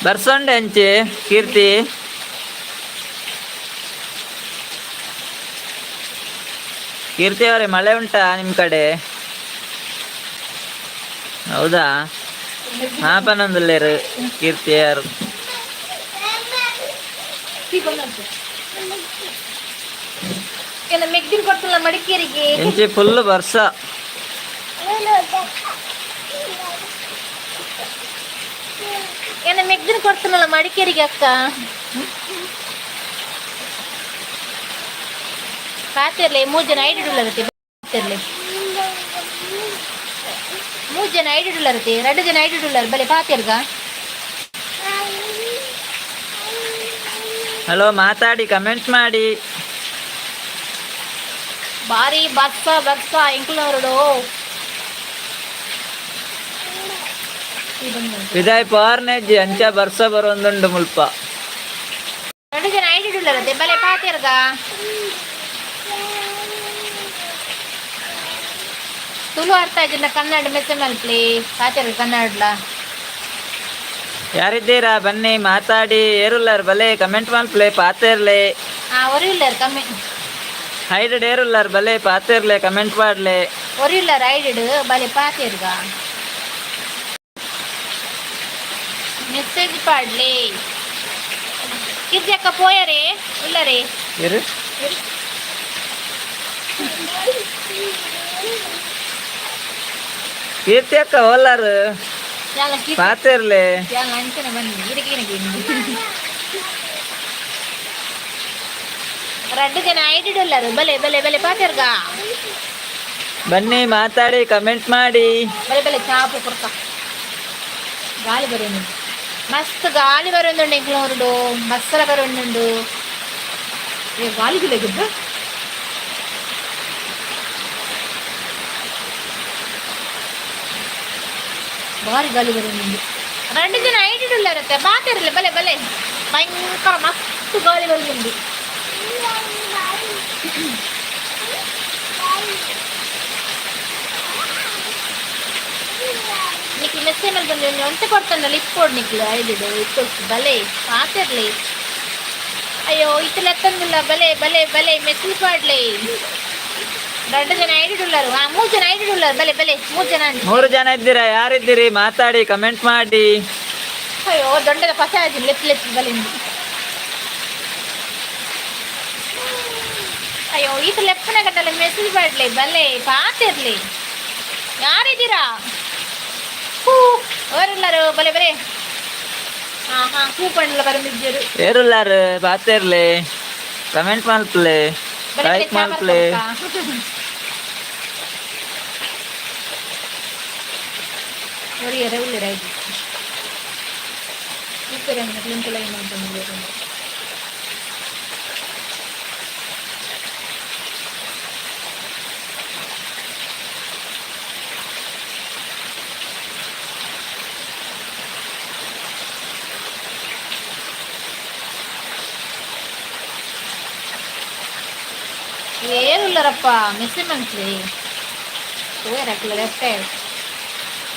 ಬರ್ಸೊಂಡೆ ಅಂಚೆ ಕೀರ್ತಿ. ಕೀರ್ತಿ ಅವರೇ, ಮಳೆ ಉಂಟಾ ನಿಮ್ಮ ಕಡೆ? ಹೌದಾ? ಹಾ, ಪನೊಂದುಲ್ಲೇರು ಕೀರ್ತಿ ಯಾರು? ಏನ ಮೆಗ್ದಿನ್ ಕೊಡ್ತಲ್ಲ ಮಡಿಕೇರಿಗೆ. ಎಂಚಿ ಫುಲ್ ಬರ್ಸ. ಏನ ಮೆಗ್ದಿನ್ ಕೊಡ್ತಾನಲ್ಲ ಮಡಿಕೇರಿಗೆ ಅಕ್ಕ. ಪಾತಿರ್ಲೆ, ಮೂರು ಜನ ಐಡಿ ಉಳ್ಳರತ್ತೆ. ಪಾತಿರ್ಲೆ, ಮೂರು ಜನ ಐಡಿ ಉಳ್ಳರತ್ತೆ. ಎರಡು ಜನ ಐಡಿ ಉಳ್ಳಾರ. ಬಲೆ ಪಾತಿರ್ಗ. ಹಲೋ, ಮಾತಾಡಿ, ಕಮೆಂಟ್ ಮಾಡಿ. ಬಾರಿ ಬರ್ಸ ಬರ್ಸ ಎಂಕ್ಲವರಡು. ವಿದಾಯ್ ಪಾರ್ನೆಜ್ಜಿ, ಅಂಚ ಬರ್ಸ ಬರೋಂದುಂಡು ಮುಲ್ಪ. ಎರಡು ಜನ ಐಡಿ ಉಳ್ಳರತ್ತೆ. ಬಲೆ ಪಾತಿರ್ಗ. ತುಳು ಅರ್ಥ ಆಯ್ತಿಲ್ಲ, ಕನ್ನಡ ಮೆಸೇಜ್ ಮಲ್ಪ್ಲಿ. ಪಾತಿರ್ಗ ಕನ್ನಡಲ. ಯಾರಿದ್ದೀರಾ? ಬನ್ನಿ, ಮಾತಾಡಿ. ಏರುಲ್ಲಾರ್? ಬಲೆ ಕಮೆಂಟ್ ಮಲ್ಪ್ಲೆ, ಪಾತೇರ್ಲೆ. ಹಾ, ಒರಿಯುಲ್ಲಾರ್ ಕಮ್ಮಿ. ಹೈಡ್ ಏರುಲ್ಲಾರ್? ಬಲೆ ಪಾತೇರ್ಲೆ, ಕಮೆಂಟ್ ಮಾಡ್ಲೆ. ಒರಿಯುಲ್ಲಾರ್ ಐಡಿಡ್, ಬಲೆ ಪಾತಿರ್ಗ, ಮೆಸೇಜ್ ಪಾಡ್ಲಿ. ಕೀರ್ತಿ ಅಕ್ಕ ಪೋಯರೇ ಇಲ್ಲರೇ? ಇರು. ಕೀರ್ತಿ ಅಕ್ಕ ಓಲಾರು? ಯಾಲ ಕೀರ್ತಿ. ಪಾತೇರ್ಲೆ. ಯಾಲ ಅಂಚನೆ ಬನ್ನಿ ಇರಕೇನಕ್ಕೆ. ರಡ್ಡು ಜನ ಐಡಿಡ್ ಉಲ್ಲಾರು. ಬಲೆ ಬಲೆ ಬಲೆ ಪಾತಿರ್ಗ. ಬನ್ನಿ, ಮಾತಾಡಿ, ಕಮೆಂಟ್ ಮಾಡಿ. ಬಲೆ ಬಲೆ ಚಾಪು ಕೊಡ್ತ. ಗಾಳಿ ಬರೋನು, ಮಸ್ತ್ ಗಾಳಿ ಬರೋದುಂಡು. ಎಂಕ್ಲೋರುಡು ಮಸ್ಸಲ ಬರೋದುಂಡು. ಏ ಗಾಳಿ ಗಿಲ್ಲ. ಭಾರಿ ಗಾಳಿ ಬರೋದುಂಡು. రెండు ಜನ ಐಡಿ ಉಳ್ಳಾರತ್ತೆ. ಬಾತಿರಲಿ, ಬಲೆ ಬಲೆ. ಭಯಂಕರ ಮಸ್ತ್ ಗಾಳಿ ಬರೋದುಂಡು. ನಿಕ್ಲು ಮೆಸ್ಸೇಜ್ ಮಲ್ಪಂದೆ ಒಂಜಿ ಒಂತೆ ಕೊಡ್ತಾನಲ್ಲ ಇಪ್ಪೊಡು ನಿಕ್ಲು ಐಡಿಡು ಇಪ್ಪೊಡು ಬಲೆ ಪಾತೆರ್ಲಿ. ಅಯ್ಯೋ, ಇತ್ತು ಲೆತ್ತಂದಿಲ್ಲ. ಬಲೆ ಬಲೆ ಬಲೆ, ಮೆಸ್ಸೇಜ್ ಪಾಡ್ಲೆ. ದೊಡ್ಡ ಜನ ಐಡಿ ಉಳ್ಳಾರು. ಹಾ, ಮೂರು ಜನ ಐಡಿ ಉಳ್ಳಾರು. ಬಲೆ ಬಲೆ, ಮೂರು ಜನ. ಮೂರು ಜನ ಇದ್ದೀರಾ? ಯಾರಿದ್ದೀರಿ? ಮಾತಾಡಿ, ಕಮೆಂಟ್ ಮಾಡಿ. ಅಯ್ಯೋ, ದೊಡ್ಡದ ಪಸ ಆಯ್ತು. ಲೆಪ್ ಲೆಪ್ ಬಲೆ. ಅಯ್ಯೋ, ಈತ ಲೆಪ್ಪನ ಗಂಟಲ್ಲ. ಮೆಸೇಜ್ ಪಾಡ್ಲೆ, ಬಲೆ, ಪಾತಿರ್ಲಿ. ಯಾರಿದ್ದೀರಾ? ಹೂ, ಅವರೆಲ್ಲರು ಬಲೆ ಬಲೆ. ಹಾ ಹಾ, ಹೂ ಪಂಡ್ಲ ಬರಂದಿದ್ದರು. ಏರುಲ್ಲಾರು? ಪಾತೆರ್ಲೆ, ಕಮೆಂಟ್ ಮಲ್ಪಲೆ. ಬಲೆ ಬಲೆ. ಲೈಕ್ ಮಲ್ಪಲೆ. ಒರಿಯರ ಉಳ್ಳಿರ ಐದು ಲಿಂಕ್ ಲೈನ್ ಅಂತ. ಏರುಲ್ಲರಪ್ಪ, ಮೆಸ್ಸೆ ಮಂತ್ರಿ ತೋಯರಕ್ಲ ಲೆಫ್ಟ್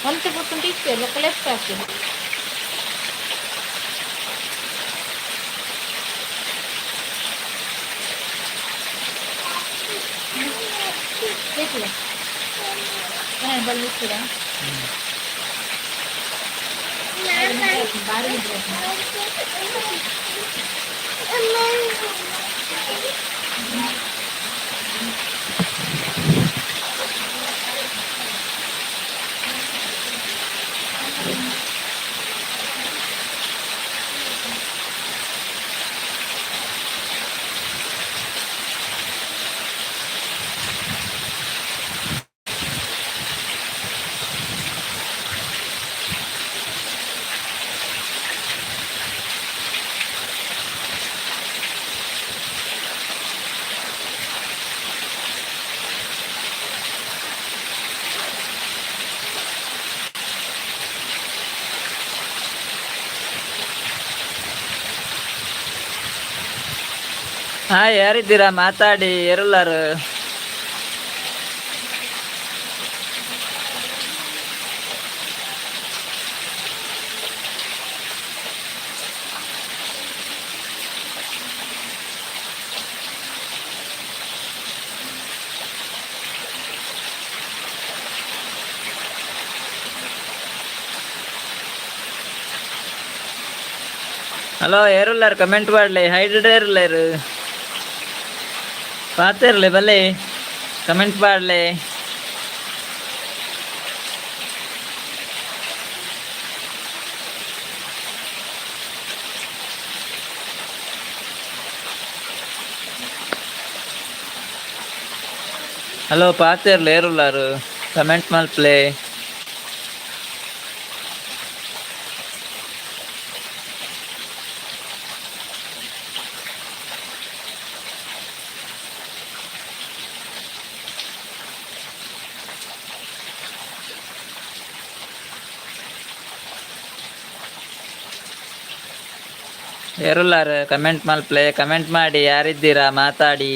ಒಂತೆ ಪುಟ್ಟುಂಟು ಇತ್ತು ಬೊಕ್ಕ ಲೆಫ್ಟ್ ಹಾಕಿದೆ. ಬಲ್ಲಿಸ್ತೀರಾ? ಬಾರಿ ನಿದ್ರೆ. ಹಾ, ಯಾರಿದ್ದೀರಾ? ಮಾತಾಡಿ. ಏರುಲ್ಲಾರು? ಹಲೋ, ಏರುಲ್ಲಾರು? ಕಮೆಂಟ್ ಮಾಡಲಿ. ಹೈಡ್ ಏರುಲ್ಲಾರು? ಪಾತೆರ್ಲೆ, ಬಲೆ, ಕಮೆಂಟ್ ಮಾಡಲಿ. ಹಲೋ, ಪಾತೆರ್ಲೆ. ಏರುಲ್ಲಾರು? ಕಮೆಂಟ್ ಮಲ್ಪ್ಲೆ. ಏರುಲ್ಲಾರು? ಕಮೆಂಟ್ ಮಲ್ಪ್ಲೆ. ಕಮೆಂಟ್ ಮಾಡಿ. ಯಾರಿದ್ದೀರಾ? ಮಾತಾಡಿ.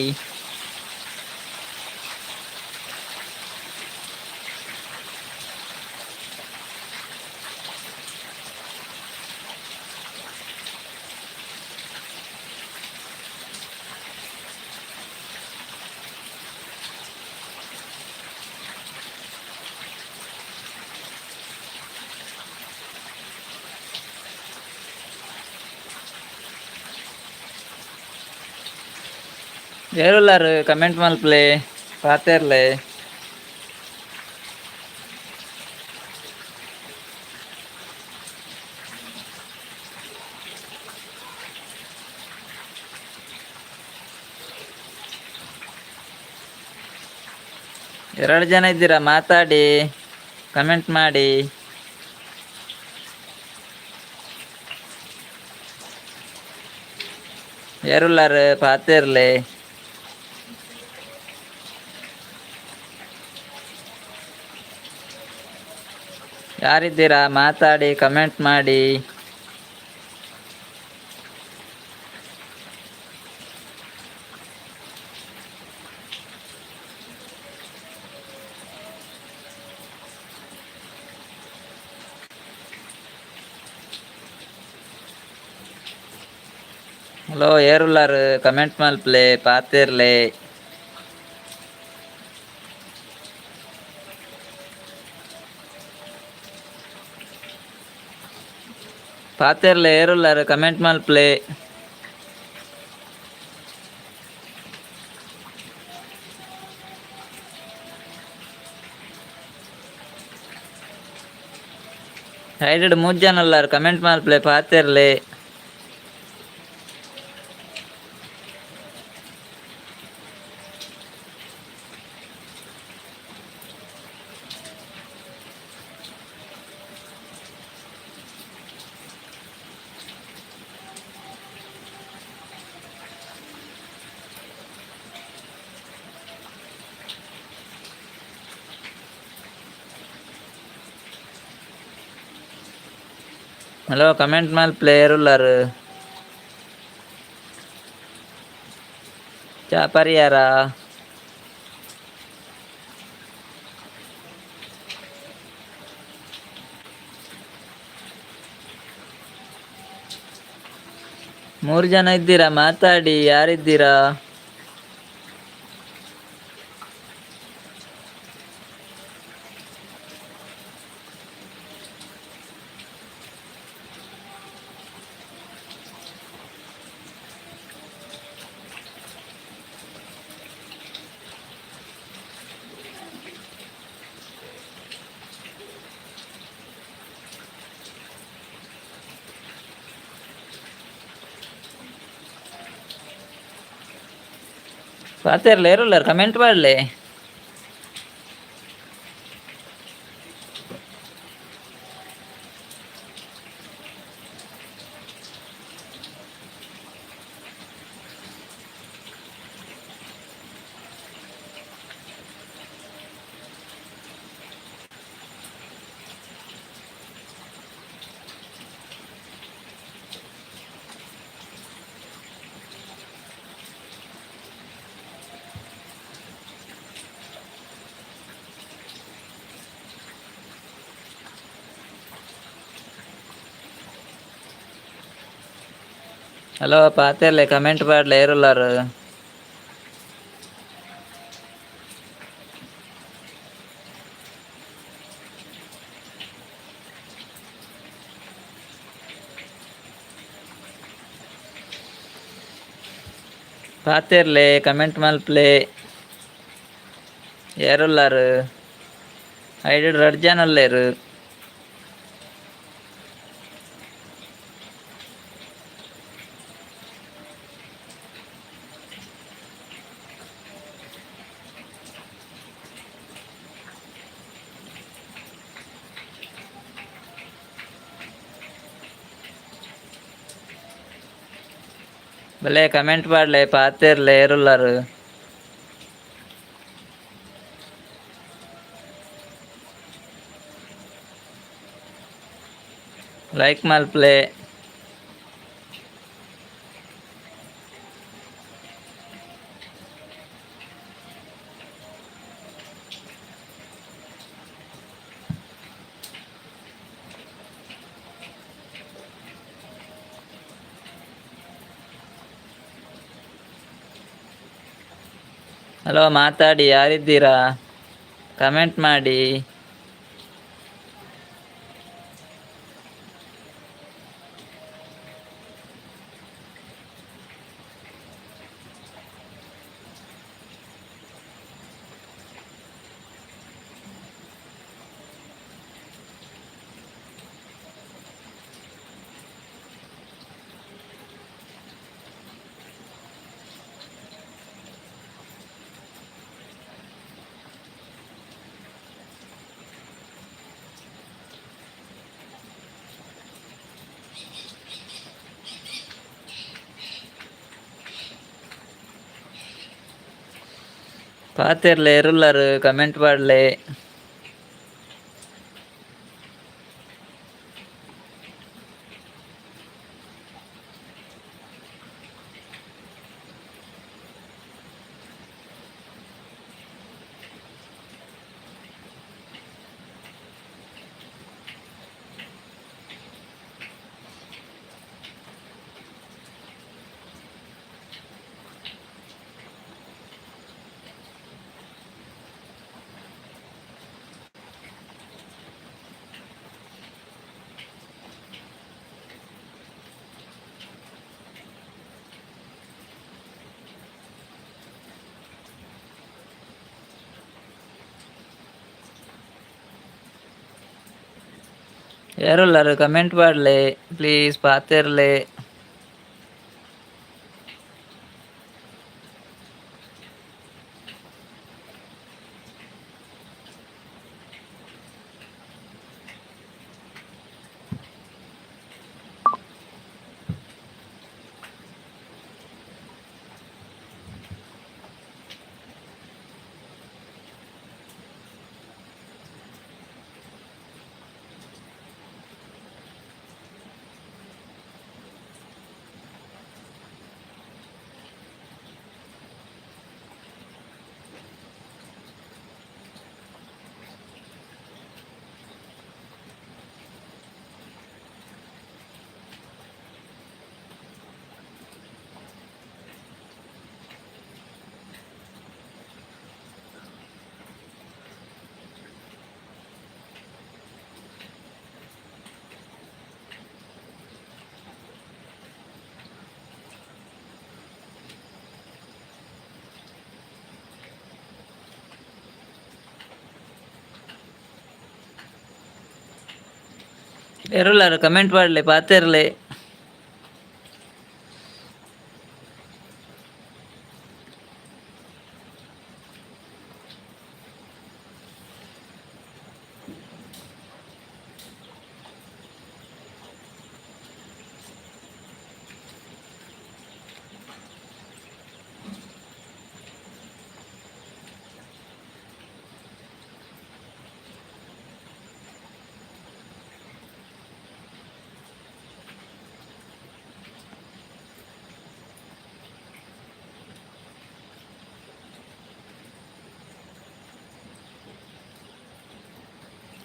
ಏರುಲ್ಲಾರು? ಕಮೆಂಟ್ ಮಲ್ಪ್ಲೆ, ಪಾತೆರ್ಲೆ. ಎರಡು ಜನ ಇದ್ದೀರಾ? ಮಾತಾಡಿ, ಕಮೆಂಟ್ ಮಾಡಿ. ಏರುಲ್ಲಾರು? ಪಾತೆರ್ಲೆ. ಯಾರಿದ್ದೀರಾ? ಮಾತಾಡಿ, ಕಮೆಂಟ್ ಮಾಡಿ. ಹಲೋ, ಏರುಲ್ಲಾರು? ಕಮೆಂಟ್ ಮಲ್ಪಲೆ, ಪಾತೆರ್ಲೆ. ಪಾತೆರ್ಲೆ, ಏರುಲ್ಲಾರು? ಕಮೆಂಟ್ ಮಲ್ಪಲೆ. ಹೈಡೆಡ್ ಮೂರು ಜನ ಅಲ್ಲಾರು, ಕಮೆಂಟ್ ಮಲ್ಪಲೆ, ಪಾತೆರ್ಲೆ. ಹಲೋ, ಕಮೆಂಟ್ ಮಲ್ಪಲೆ, ಏರುಲ್ಲಾರು? ಚಾ ಪರಿಯಾರ? ಮೂರು ಜನ ಇದ್ದೀರಾ, ಮಾತಾಡಿ. ಯಾರಿದ್ದೀರಾ? ಪಾತೆರ್ಲೆ, ಏರುಲ್ಲಾರು? ಕಮೆಂಟ್ ಮಾಡಲೆ. ಹಲೋ, ಪಾತೆರ್ಲೆ, ಕಮೆಂಟ್ ಪಾಡ್ಲೆ, ಏರುಲ್ಲಾರು? ಪಾತೆರ್ಲೆ, ಕಮೆಂಟ್ ಮಲ್ಪಲೆ, ಏರುಲ್ಲಾರು? ಐಡೆಡ್ ರಡ್ಡ್ ಜನ ಉಲ್ಲೆರ್. ಬಲೆ, ಕಮೆಂಟ್ ಪಾಡ್ಲೆ, ಪಾತೆರ್ಲೆ, ಏರುಲ್ಲಾರು? ಲೈಕ್ ಮಲ್ಪಲೆ. ಹಲೋ, ಮಾತಾಡಿ, ಯಾರಿದ್ದೀರಾ? ಕಮೆಂಟ್ ಮಾಡಿ. ಪಾತೆರ್ಲೆ, ಏರುಲ್ಲಾರು? ಕಮೆಂಟ್ ಪಾಡ್ಲೆ. ಏರುಲ್ಲಾರು ಕಮೆಂಟ್ ಪಾಡ್ಲೆ ಪ್ಲೀಸ್ ಪಾತೆರ್ಲೆ. ಏರುಲ್ಲಾರು ಕಮೆಂಟ್ ಪಾಡ್ಲೆ ಪಾತೆರ್ಲೆ.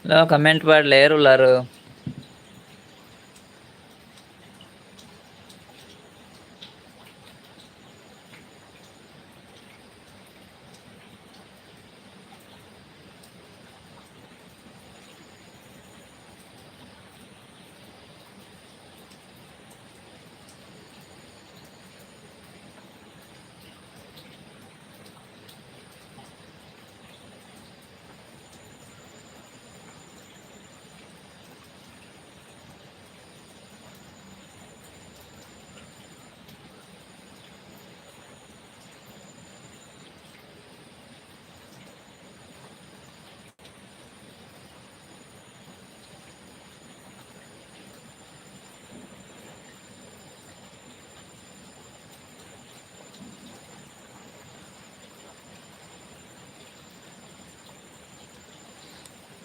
ಹಲೋ ಕಮೆಂಟ್ ಪಾಡ್ಲೆ ಏರುಲ್ಲಾರು.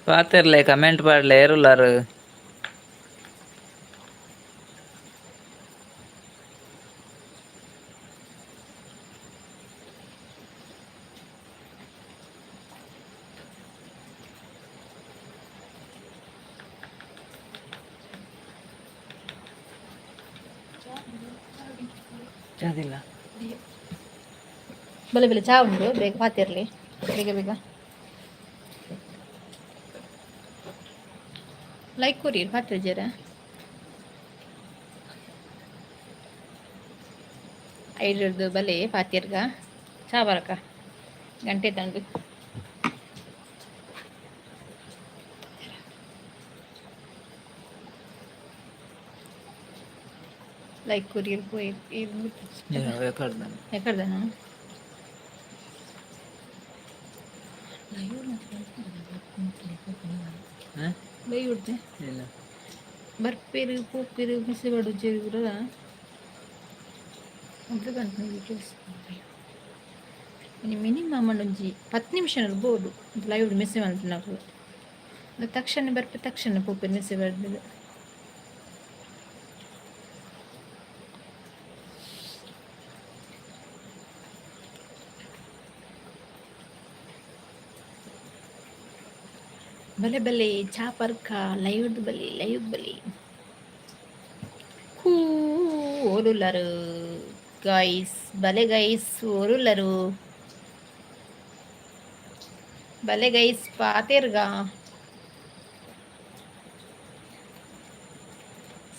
ಪಾತೆರ್ಲೆ ಕಮೆಂಟ್ ಪಾಡ್ಲೆ ಏರುಲ್ಲಾರು. ಚಾದಿಲ್ಲ. ಬಲೆ ಬಲೆ, ಚಾ ಉಂಡು, ಬೇಗ ಪಾತಿರ್ಲಿ, ಬೇಗ ಬೇಗ. ಲೈಕ್ ಕೊರಿ ಪಾತಿರ್ ಜರ. ಐಡ್ರದ್ದು ಬಲೆ ಪಾತಿರ್ಗ ಚಾ ಬರಕ ಗಂಟೆ ತಂದು. ಲೈಕ್ ಕೊರಿಯರ್ ಪೋಯಿ. ಎಕಡ್ದನ? ಲೈವ್ ಉಡ್ತೆ ಬರ್ಪೇರು ಪೋಪೇರು ಮಿಸ್ ಪಡುಜೆರ್ ಪೂರ ಅಲ್ಪ ಪನ್ಪುನ ಡೀಟೇಲ್ಸ್. ಇನಿ ಮಿನಿಮಮ್ ಒಂಜಿ 10 ನಿಮಿಷ ಬೋಡು ಲೈವ್ ಮೆಸೇಜ್ ಮಲ್ಪುನಕುಲು. ತಕ್ಷಣ ಬರ್ಪೆ, ತಕ್ಷಣ ಪೋಪೆರ್ ಮೆಸೇಜ್ ಬರ್ಪೆರ್. ಬಲೆ ಬಲೆ, ಚಾ ಪರ್ಕ ಲೈವ್ ಬಲಿ, ಲೈವ್ ಬಲಿ. ಹೂ, ಓರುಲ್ಲರು ಗೈಸ್? ಬಲೆ ಗೈಸ್, ಓರುಲ್ಲರು? ಬಲೆ ಗೈಸ್, ಪಾತೆರ್ಗ.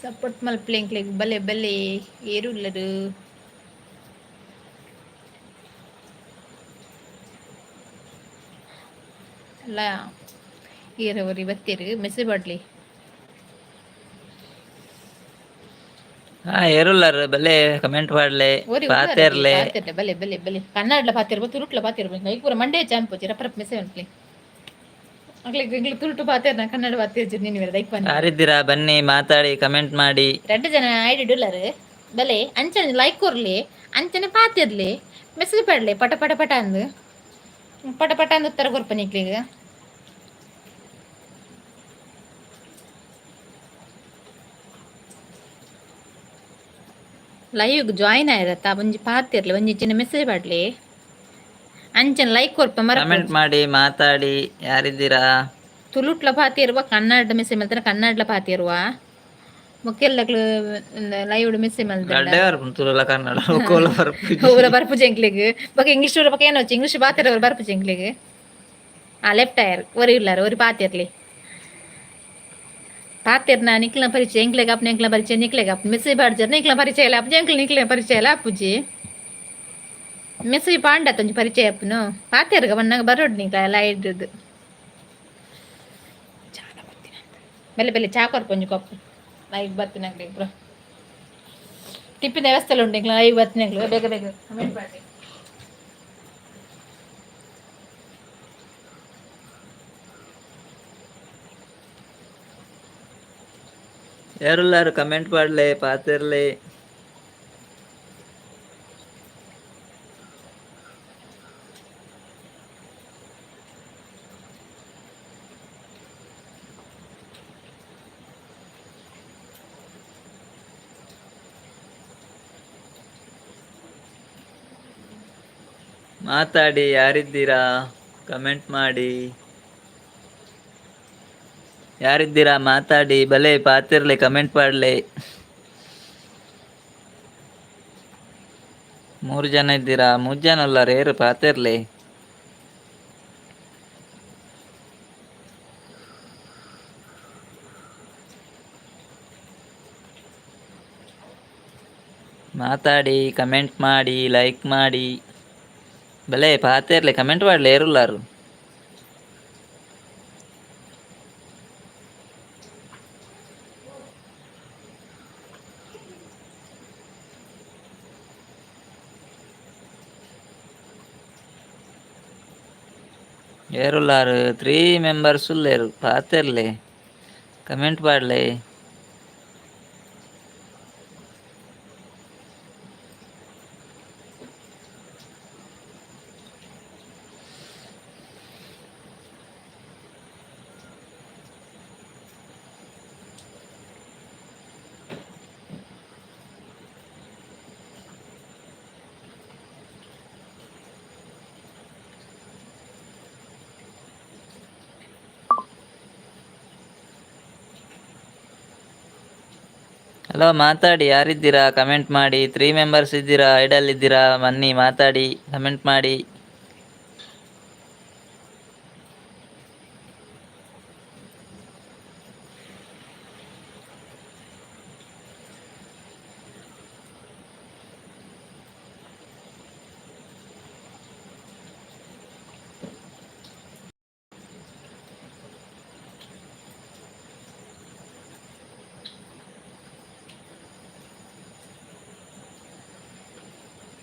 ಸಪೋರ್ಟ್ ಮಲ್ಪಲೆ ಎಂಕ್ಲೆಗ್. ಬಲೆ ಬಲೆ, ಏರುಲ್ಲರು? ಅಲ್ಲ, ಏರ ಒರಿ ಬತ್ತೆರ್, ಮೆಸೇಜ್ ಪಾಡ್ಲೆ. ಹಾ, ಏರುಲ್ಲಾರು ಬಲ್ಲೆ ಕಮೆಂಟ್ ಮಾಡ್ಲೆ. ಓರಿ. ಪಾತೆರ್ಲೆ. ಪಾತೆರ್ಲೆ, ಬಲೆ ಬಲೆ ಬಲೆ. ಕನ್ನಡಲ ಪಾತೆರ್ಬ, ತುಳುಟ್ಲ ಪಾತೆರ್ಬ. ಐಕ್ ಪೂರ ಮಂಡೆ ಚಾಂಪೋಚಿ. ರಪ್ಪ ರಪ್ಪ ಮೆಸೇಜ್ ಅನ್ಪ್ಲಿ ಅಕ್ಲೆಗ್. ಎಂಗ್ಲು ತುಳುಟು ಪಾತೆರ್ನ, ಕನ್ನಡ ಪಾತೆರ್ಜಿ ನೀನು ಬೇರೆ ದೈಕ್ ಬನ್ನಿ. ಯಾರಿದ್ದೀರಾ? ಬನ್ನಿ, ಮಾತಾಡಿ, ಕಮೆಂಟ್ ಮಾಡಿ. ರಡ್ಡು ಜನ ಐಡಿ ಉಲ್ಲರು. ಬಲೆ, ಅಂಚನೆ ಲೈಕ್ ಕೊರ್ಲಿ, ಅಂಚನೆ ಪಾತಿರ್ಲಿ, ಮೆಸೇಜ್ ಪಡ್ಲಿ. ಪಟ ಪಟ ಪಟ ಅಂದು, ಪಟ ಪಟ ಅಂದು ಉತ್ತರ ಕೊರ್ಪ ನಿಕ್ಲಿಗ. ಲೈವ್ ಜಾಯಿನ್ ಆಯಿರತ್ತ ಒಂಜಿ ಪಾತಿರ್ಲಿ, ಒಂಜಿ ಚಿನ್ನ ಮೆಸೇಜ್ ಪಾಡ್ಲಿ, ಅಂಚನೆ ಲೈಕ್ ಕೊರ್ಪ ಮರ. ಕಮೆಂಟ್ ಮಾಡಿ, ಮಾತಾಡಿ. ಯಾರಿದ್ದೀರಾ? ತುಳುಟ್ಲ ಪಾತಿರುವ, ಕನ್ನಡ ಮೆಸೇಜ್ ಮಲ್ತನ, ಕನ್ನಡಲ ಪಾತಿರುವ. ಮೊಕ್ಕೆಲ್ಲಕ್ಲು ಲೈವ್ ಮೆಸೇಜ್ ಮಲ್ತಂಡ. ರಡ್ಡೆ ಬರ್ಪುಂಡು, ತುಳುಲ ಕನ್ನಡ ಕೋಲ ಬರ್ಪುಜಿ. ಒವ್ಲ ಬರ್ಪುಜಿ ಎಂಕ್ಲೆಗ್. ಬೊಕ ಇಂಗ್ಲೀಷ್ ಬೊಕ ಏನೋ ಇಂಗ್ಲೀಷ್ ಪಾತೆರವರು ಬರ್ಪುಜಿ ಎಂಕ್ಲೆಗ್. ಆ ಲೆಫ್ಟ್ ಟೈರ್ ಒರಿ ಇಲ್ಲಾರ, ಒರಿ ಪಾತಿರ್ಲಿ. ಪಾತೆರ್ನ ನಿಕ್ಲ ಪರಿಚಯ ಎಂಕ್ಲೆಗ್ ಅಪ್ನ, ಎಂಕ್ಲ ಪರಿಚಯ ನಿಕ್ಲೆಗ್ ಅಪ್. ಮೆಸೇಜ್ ಪಾಡ್ಜರ್ ನಿಕ್ಲ ಪರಿಚಯ ಇಲ್ಲ ಅಪ್ಪುಜಿ, ಎಂಕ್ಲ ನಿಕ್ಲೆ ಪರಿಚಯ ಇಲ್ಲ ಅಪ್ಪುಜಿ. ಮೆಸೇಜ್ ಪಾಂಡ ಒಂಜಿ ಪರಿಚಯ ಅಪ್ಪನು. ಪಾತೆರ್ಗ ಬನ್ನಾಗ ಬರೋಡು ನಿಕ್ಲ ಎಲ್ಲ ಇಡ್ದು. ಬೆಲೆ ಬೆಲೆ ಚಾ ಕೊರ್ಪ ಒಂಜಿ ಕಪ್ಪು. ಲೈವ್ ಬತ್ತಿನಗ್ಲೆ ಇಬ್ರು ಟಿಪ್ಪಿನ ವ್ಯವಸ್ಥೆ ಉಂಟು. ಎಂಕ್ಲ ಲೈವ್ ಬತ್ತಿನಗ್ಲು ಬೇಗ ಬೇಗ ಕಮೆಂಟ್ ಮಾಡಿ. ಯಾರುಲ್ಲಾರು? ಕಮೆಂಟ್ ಮಾಡ್ಲೆ, ಪಾತೆರ್ಲೆ. ಮಾತಾಡಿ. ಯಾರಿದ್ದೀರಾ? ಕಮೆಂಟ್ ಮಾಡಿ. ಯಾರಿದ್ದೀರಾ? ಮಾತಾಡಿ. ಬಲೆ, ಪಾತಿರ್ಲಿ, ಕಮೆಂಟ್ ಮಾಡ್ಲಿ. ಮೂರು ಜನ ಇದ್ದೀರಾ? ಮೂರು ಜನ ಅಲ್ಲ, ರೇರು ಪಾತಿರ್ಲಿ. ಮಾತಾಡಿ, ಕಮೆಂಟ್ ಮಾಡಿ, ಲೈಕ್ ಮಾಡಿ. ಬಲೆ, ಪಾತೆರ್ಲೆ, ಕಮೆಂಟ್ ಮಾಡ್ಲಿ. ಏರುಲ್ಲಾರು? ಏರುಲ್ಲಾರು? ತ್ರೀ మెంబర్స్ ఉల్లేరు. పాತೆರ್ಲೆ, ಕಮೆಂಟ್ ಪಾಡ್ಲೆ. ಹಲೋ, ಮಾತಾಡಿ. ಯಾರಿದ್ದೀರಾ? ಕಮೆಂಟ್ ಮಾಡಿ. ತ್ರೀ ಮೆಂಬರ್ಸ್ ಇದ್ದೀರಾ, ಐಡಲ್ ಇದ್ದೀರಾ. ಬನ್ನಿ, ಮಾತಾಡಿ, ಕಮೆಂಟ್ ಮಾಡಿ.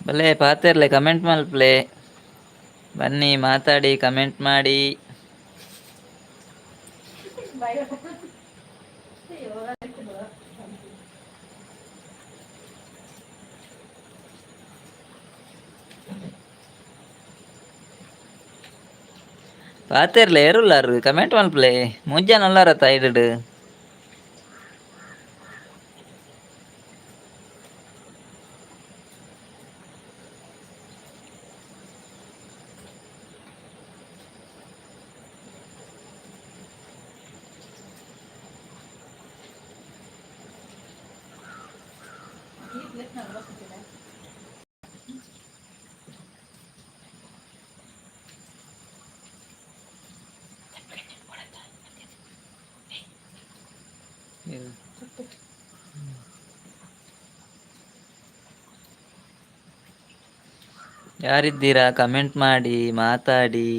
ಬಲೆ, ಪಾತೆರ್ಲೆ, ಕಮೆಂಟ್ ಮಲ್ಪ್ಲೆ. ಬನ್ನಿ, ಮಾತಾಡಿ, ಕಮೆಂಟ್ ಮಾಡಿ. ಪಾತೆರ್ಲೆ. ಏರುಲ್ಲಾರು? ಕಮೆಂಟ್ ಮಲ್ಪ್ಲೆ. ಮೂಜನ ಉಲ್ಲಾರತ್ತ ಐಡ್. ಯಾರಿದ್ದೀರಾ? ಕಮೆಂಟ್ ಮಾಡಿ, ಮಾತಾಡಿ.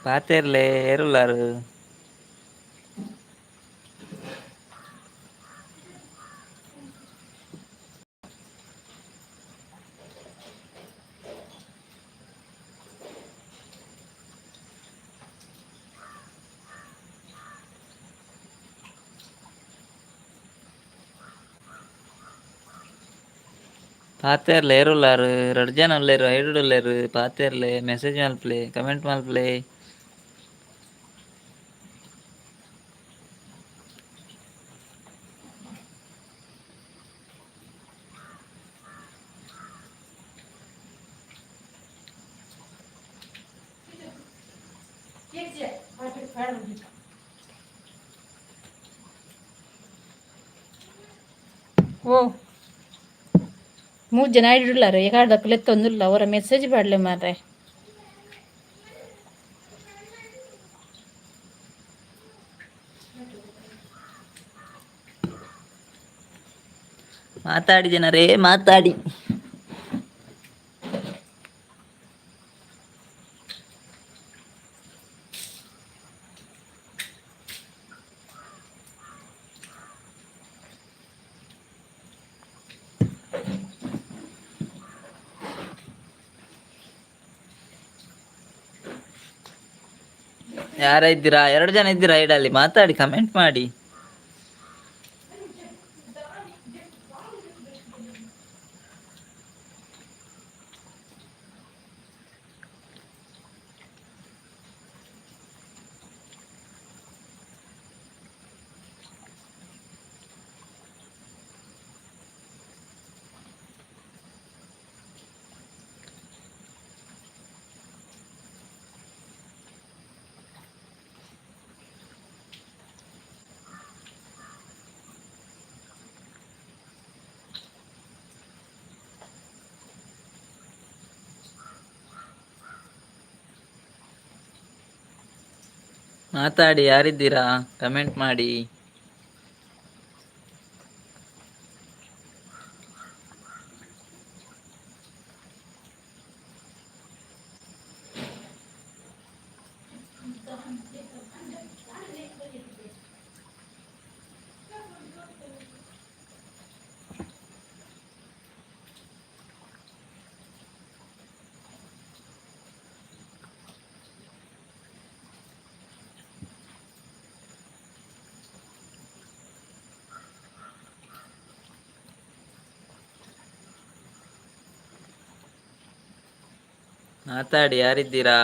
ಪಾತೆರ್ಲೆ. ಏರುಲ್ಲಾರು? ಪಾತೆರ್ಲೆ, ಏರುಲ್ಲಾರು? ರಡ್ಡ್ ಜನ ಉಲ್ಲೆರ್, ಐಡುಡು ಉಲ್ಲೆರ್. ಪಾತೆರ್ಲೆ, ಮೆಸೇಜ್ ಮಲ್ಪಲೆ, ಕಮೆಂಟ್ ಮಲ್ಪಲೆ. ಓ, ಮೂರು ಜನ ಇಡ್ಲಾರ ಎಕಾಡ್ದಕ್ಕಲೆತ್ತೊಂದುಲ್ಲ ಅವರ ಮೆಸೇಜ್ ಪಾಡ್ಲೆ ಮಾರ್ರೆ. ಮಾತಾಡಿ ಜನರೇ, ಮಾತಾಡಿ. ಯಾರ ಇದ್ದೀರಾ? ಎರಡು ಜನ ಇದ್ದೀರಾ ಐಡಲ್ಲಿ? ಮಾತಾಡಿ, ಕಮೆಂಟ್ ಮಾಡಿ. ಮಾತಾಡಿ, ಯಾರಿದ್ದೀರಾ? ಕಮೆಂಟ್ ಮಾಡಿ. ಮಾತಾಡಿ, ಯಾರಿದ್ದೀರಾ?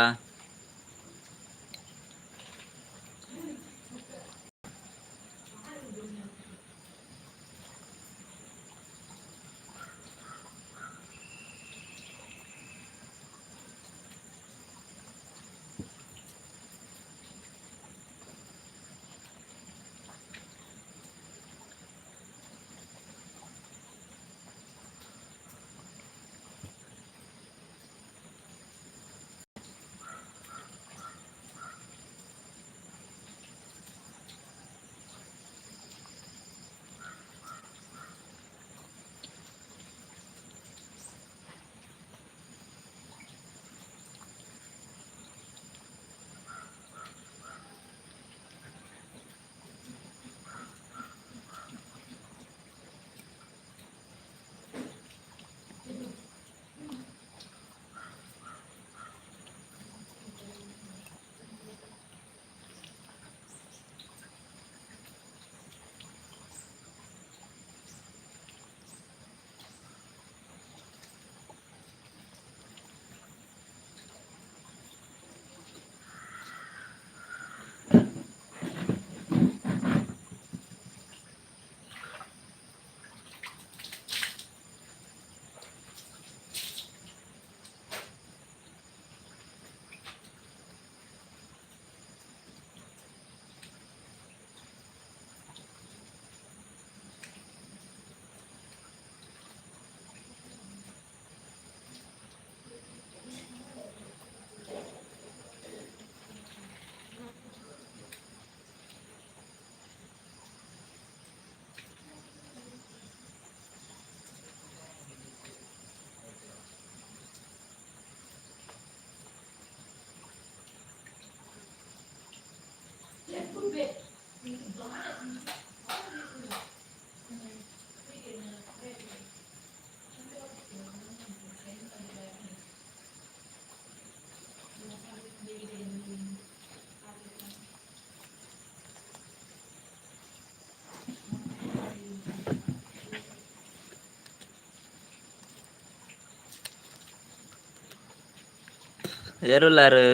ಏರುಲ್ಲಾರು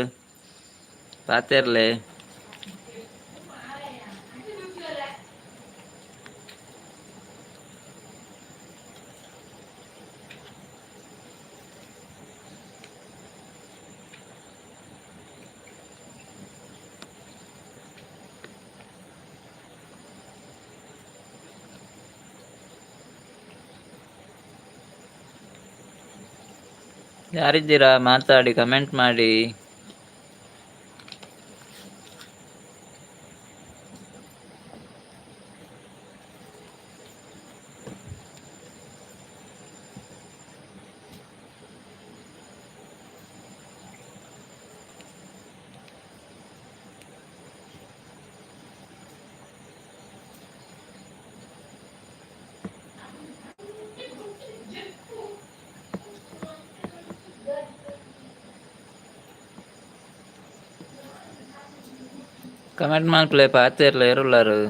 ಪಾತೆರ್ಲೆ. ಯಾರಿದ್ದೀರಾ ಮಾತಾಡಿ, ಕಮೆಂಟ್ ಮಾಡಿ. ಕಮೆಂಟ್ ಮಲ್ಪಲೆ, ಪಾತೆರ್ಲೆ, ಏರುಲ್ಲಾರು?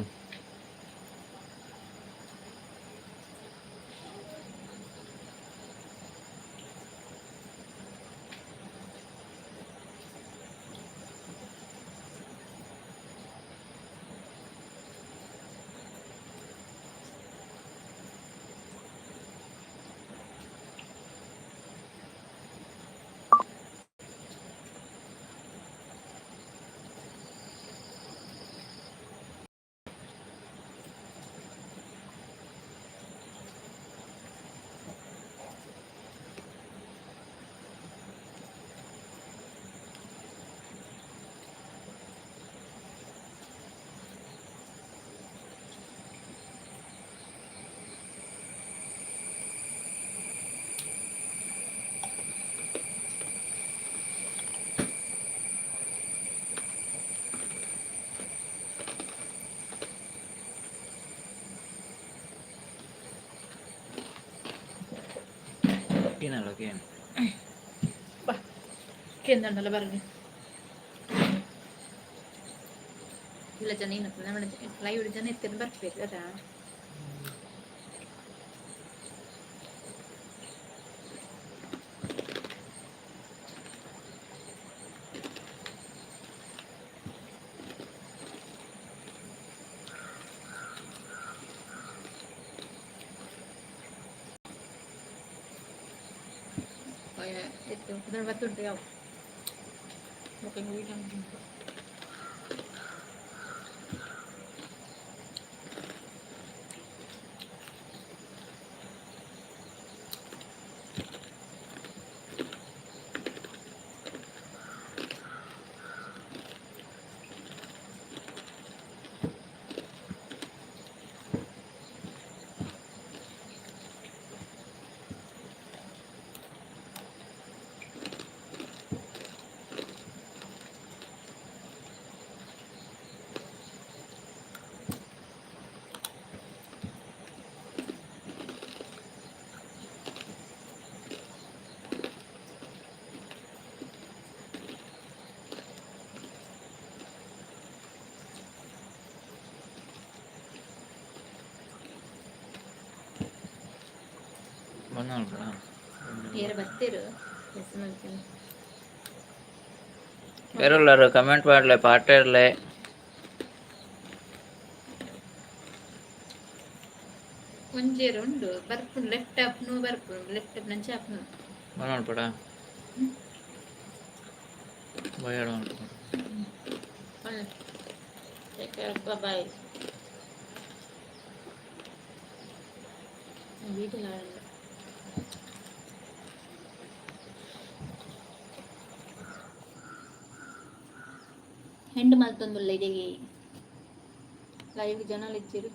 ಕೇನಲ್ಲ ಕೇನು. ಬಾ, ಕೇಂದ್ರಲ್ಲ ಬರಲಿ ಇಲ್ಲ. ಜನ ಏನು ನಮ್ಮ ಲೈವ್ ಜನ ಇತ್ತು, ಬರ್ಬೇಕು ಅದಾ. ಬತ್ತುಂಟು ಯಾವ ಏರ ಬರ್ತೀರು. ಏರುಲ್ಲಾರು ಕಮೆಂಟ್ ಮಾಡಲೆ, ಪಾತೆರ್ಲೆ. ಒಂಜೇರು ಉಂಡು, ಬರ್ಪುಂಡು. ಲೆಫ್ಟ್ ಆಪ್ನು ಬರ್ಪುಂಡು, ಲೆಫ್ಟ್ ಅಪ್ ನಂಚ ಆಪ್ನು. ಬಂದ್ ಮಲ್ಪಡ, ಬಯ್ಯಾಡ ಮಲ್ಪಡ. ಬಾಯ್. ವೀಡಿಯೋ ಹೆಂಡು ಮಲ್ತೊಂದುಲ್ಲ. ಇದೆಗೆ ಲೈವ್ ಜನ ಇಜ್ಜೆರ್.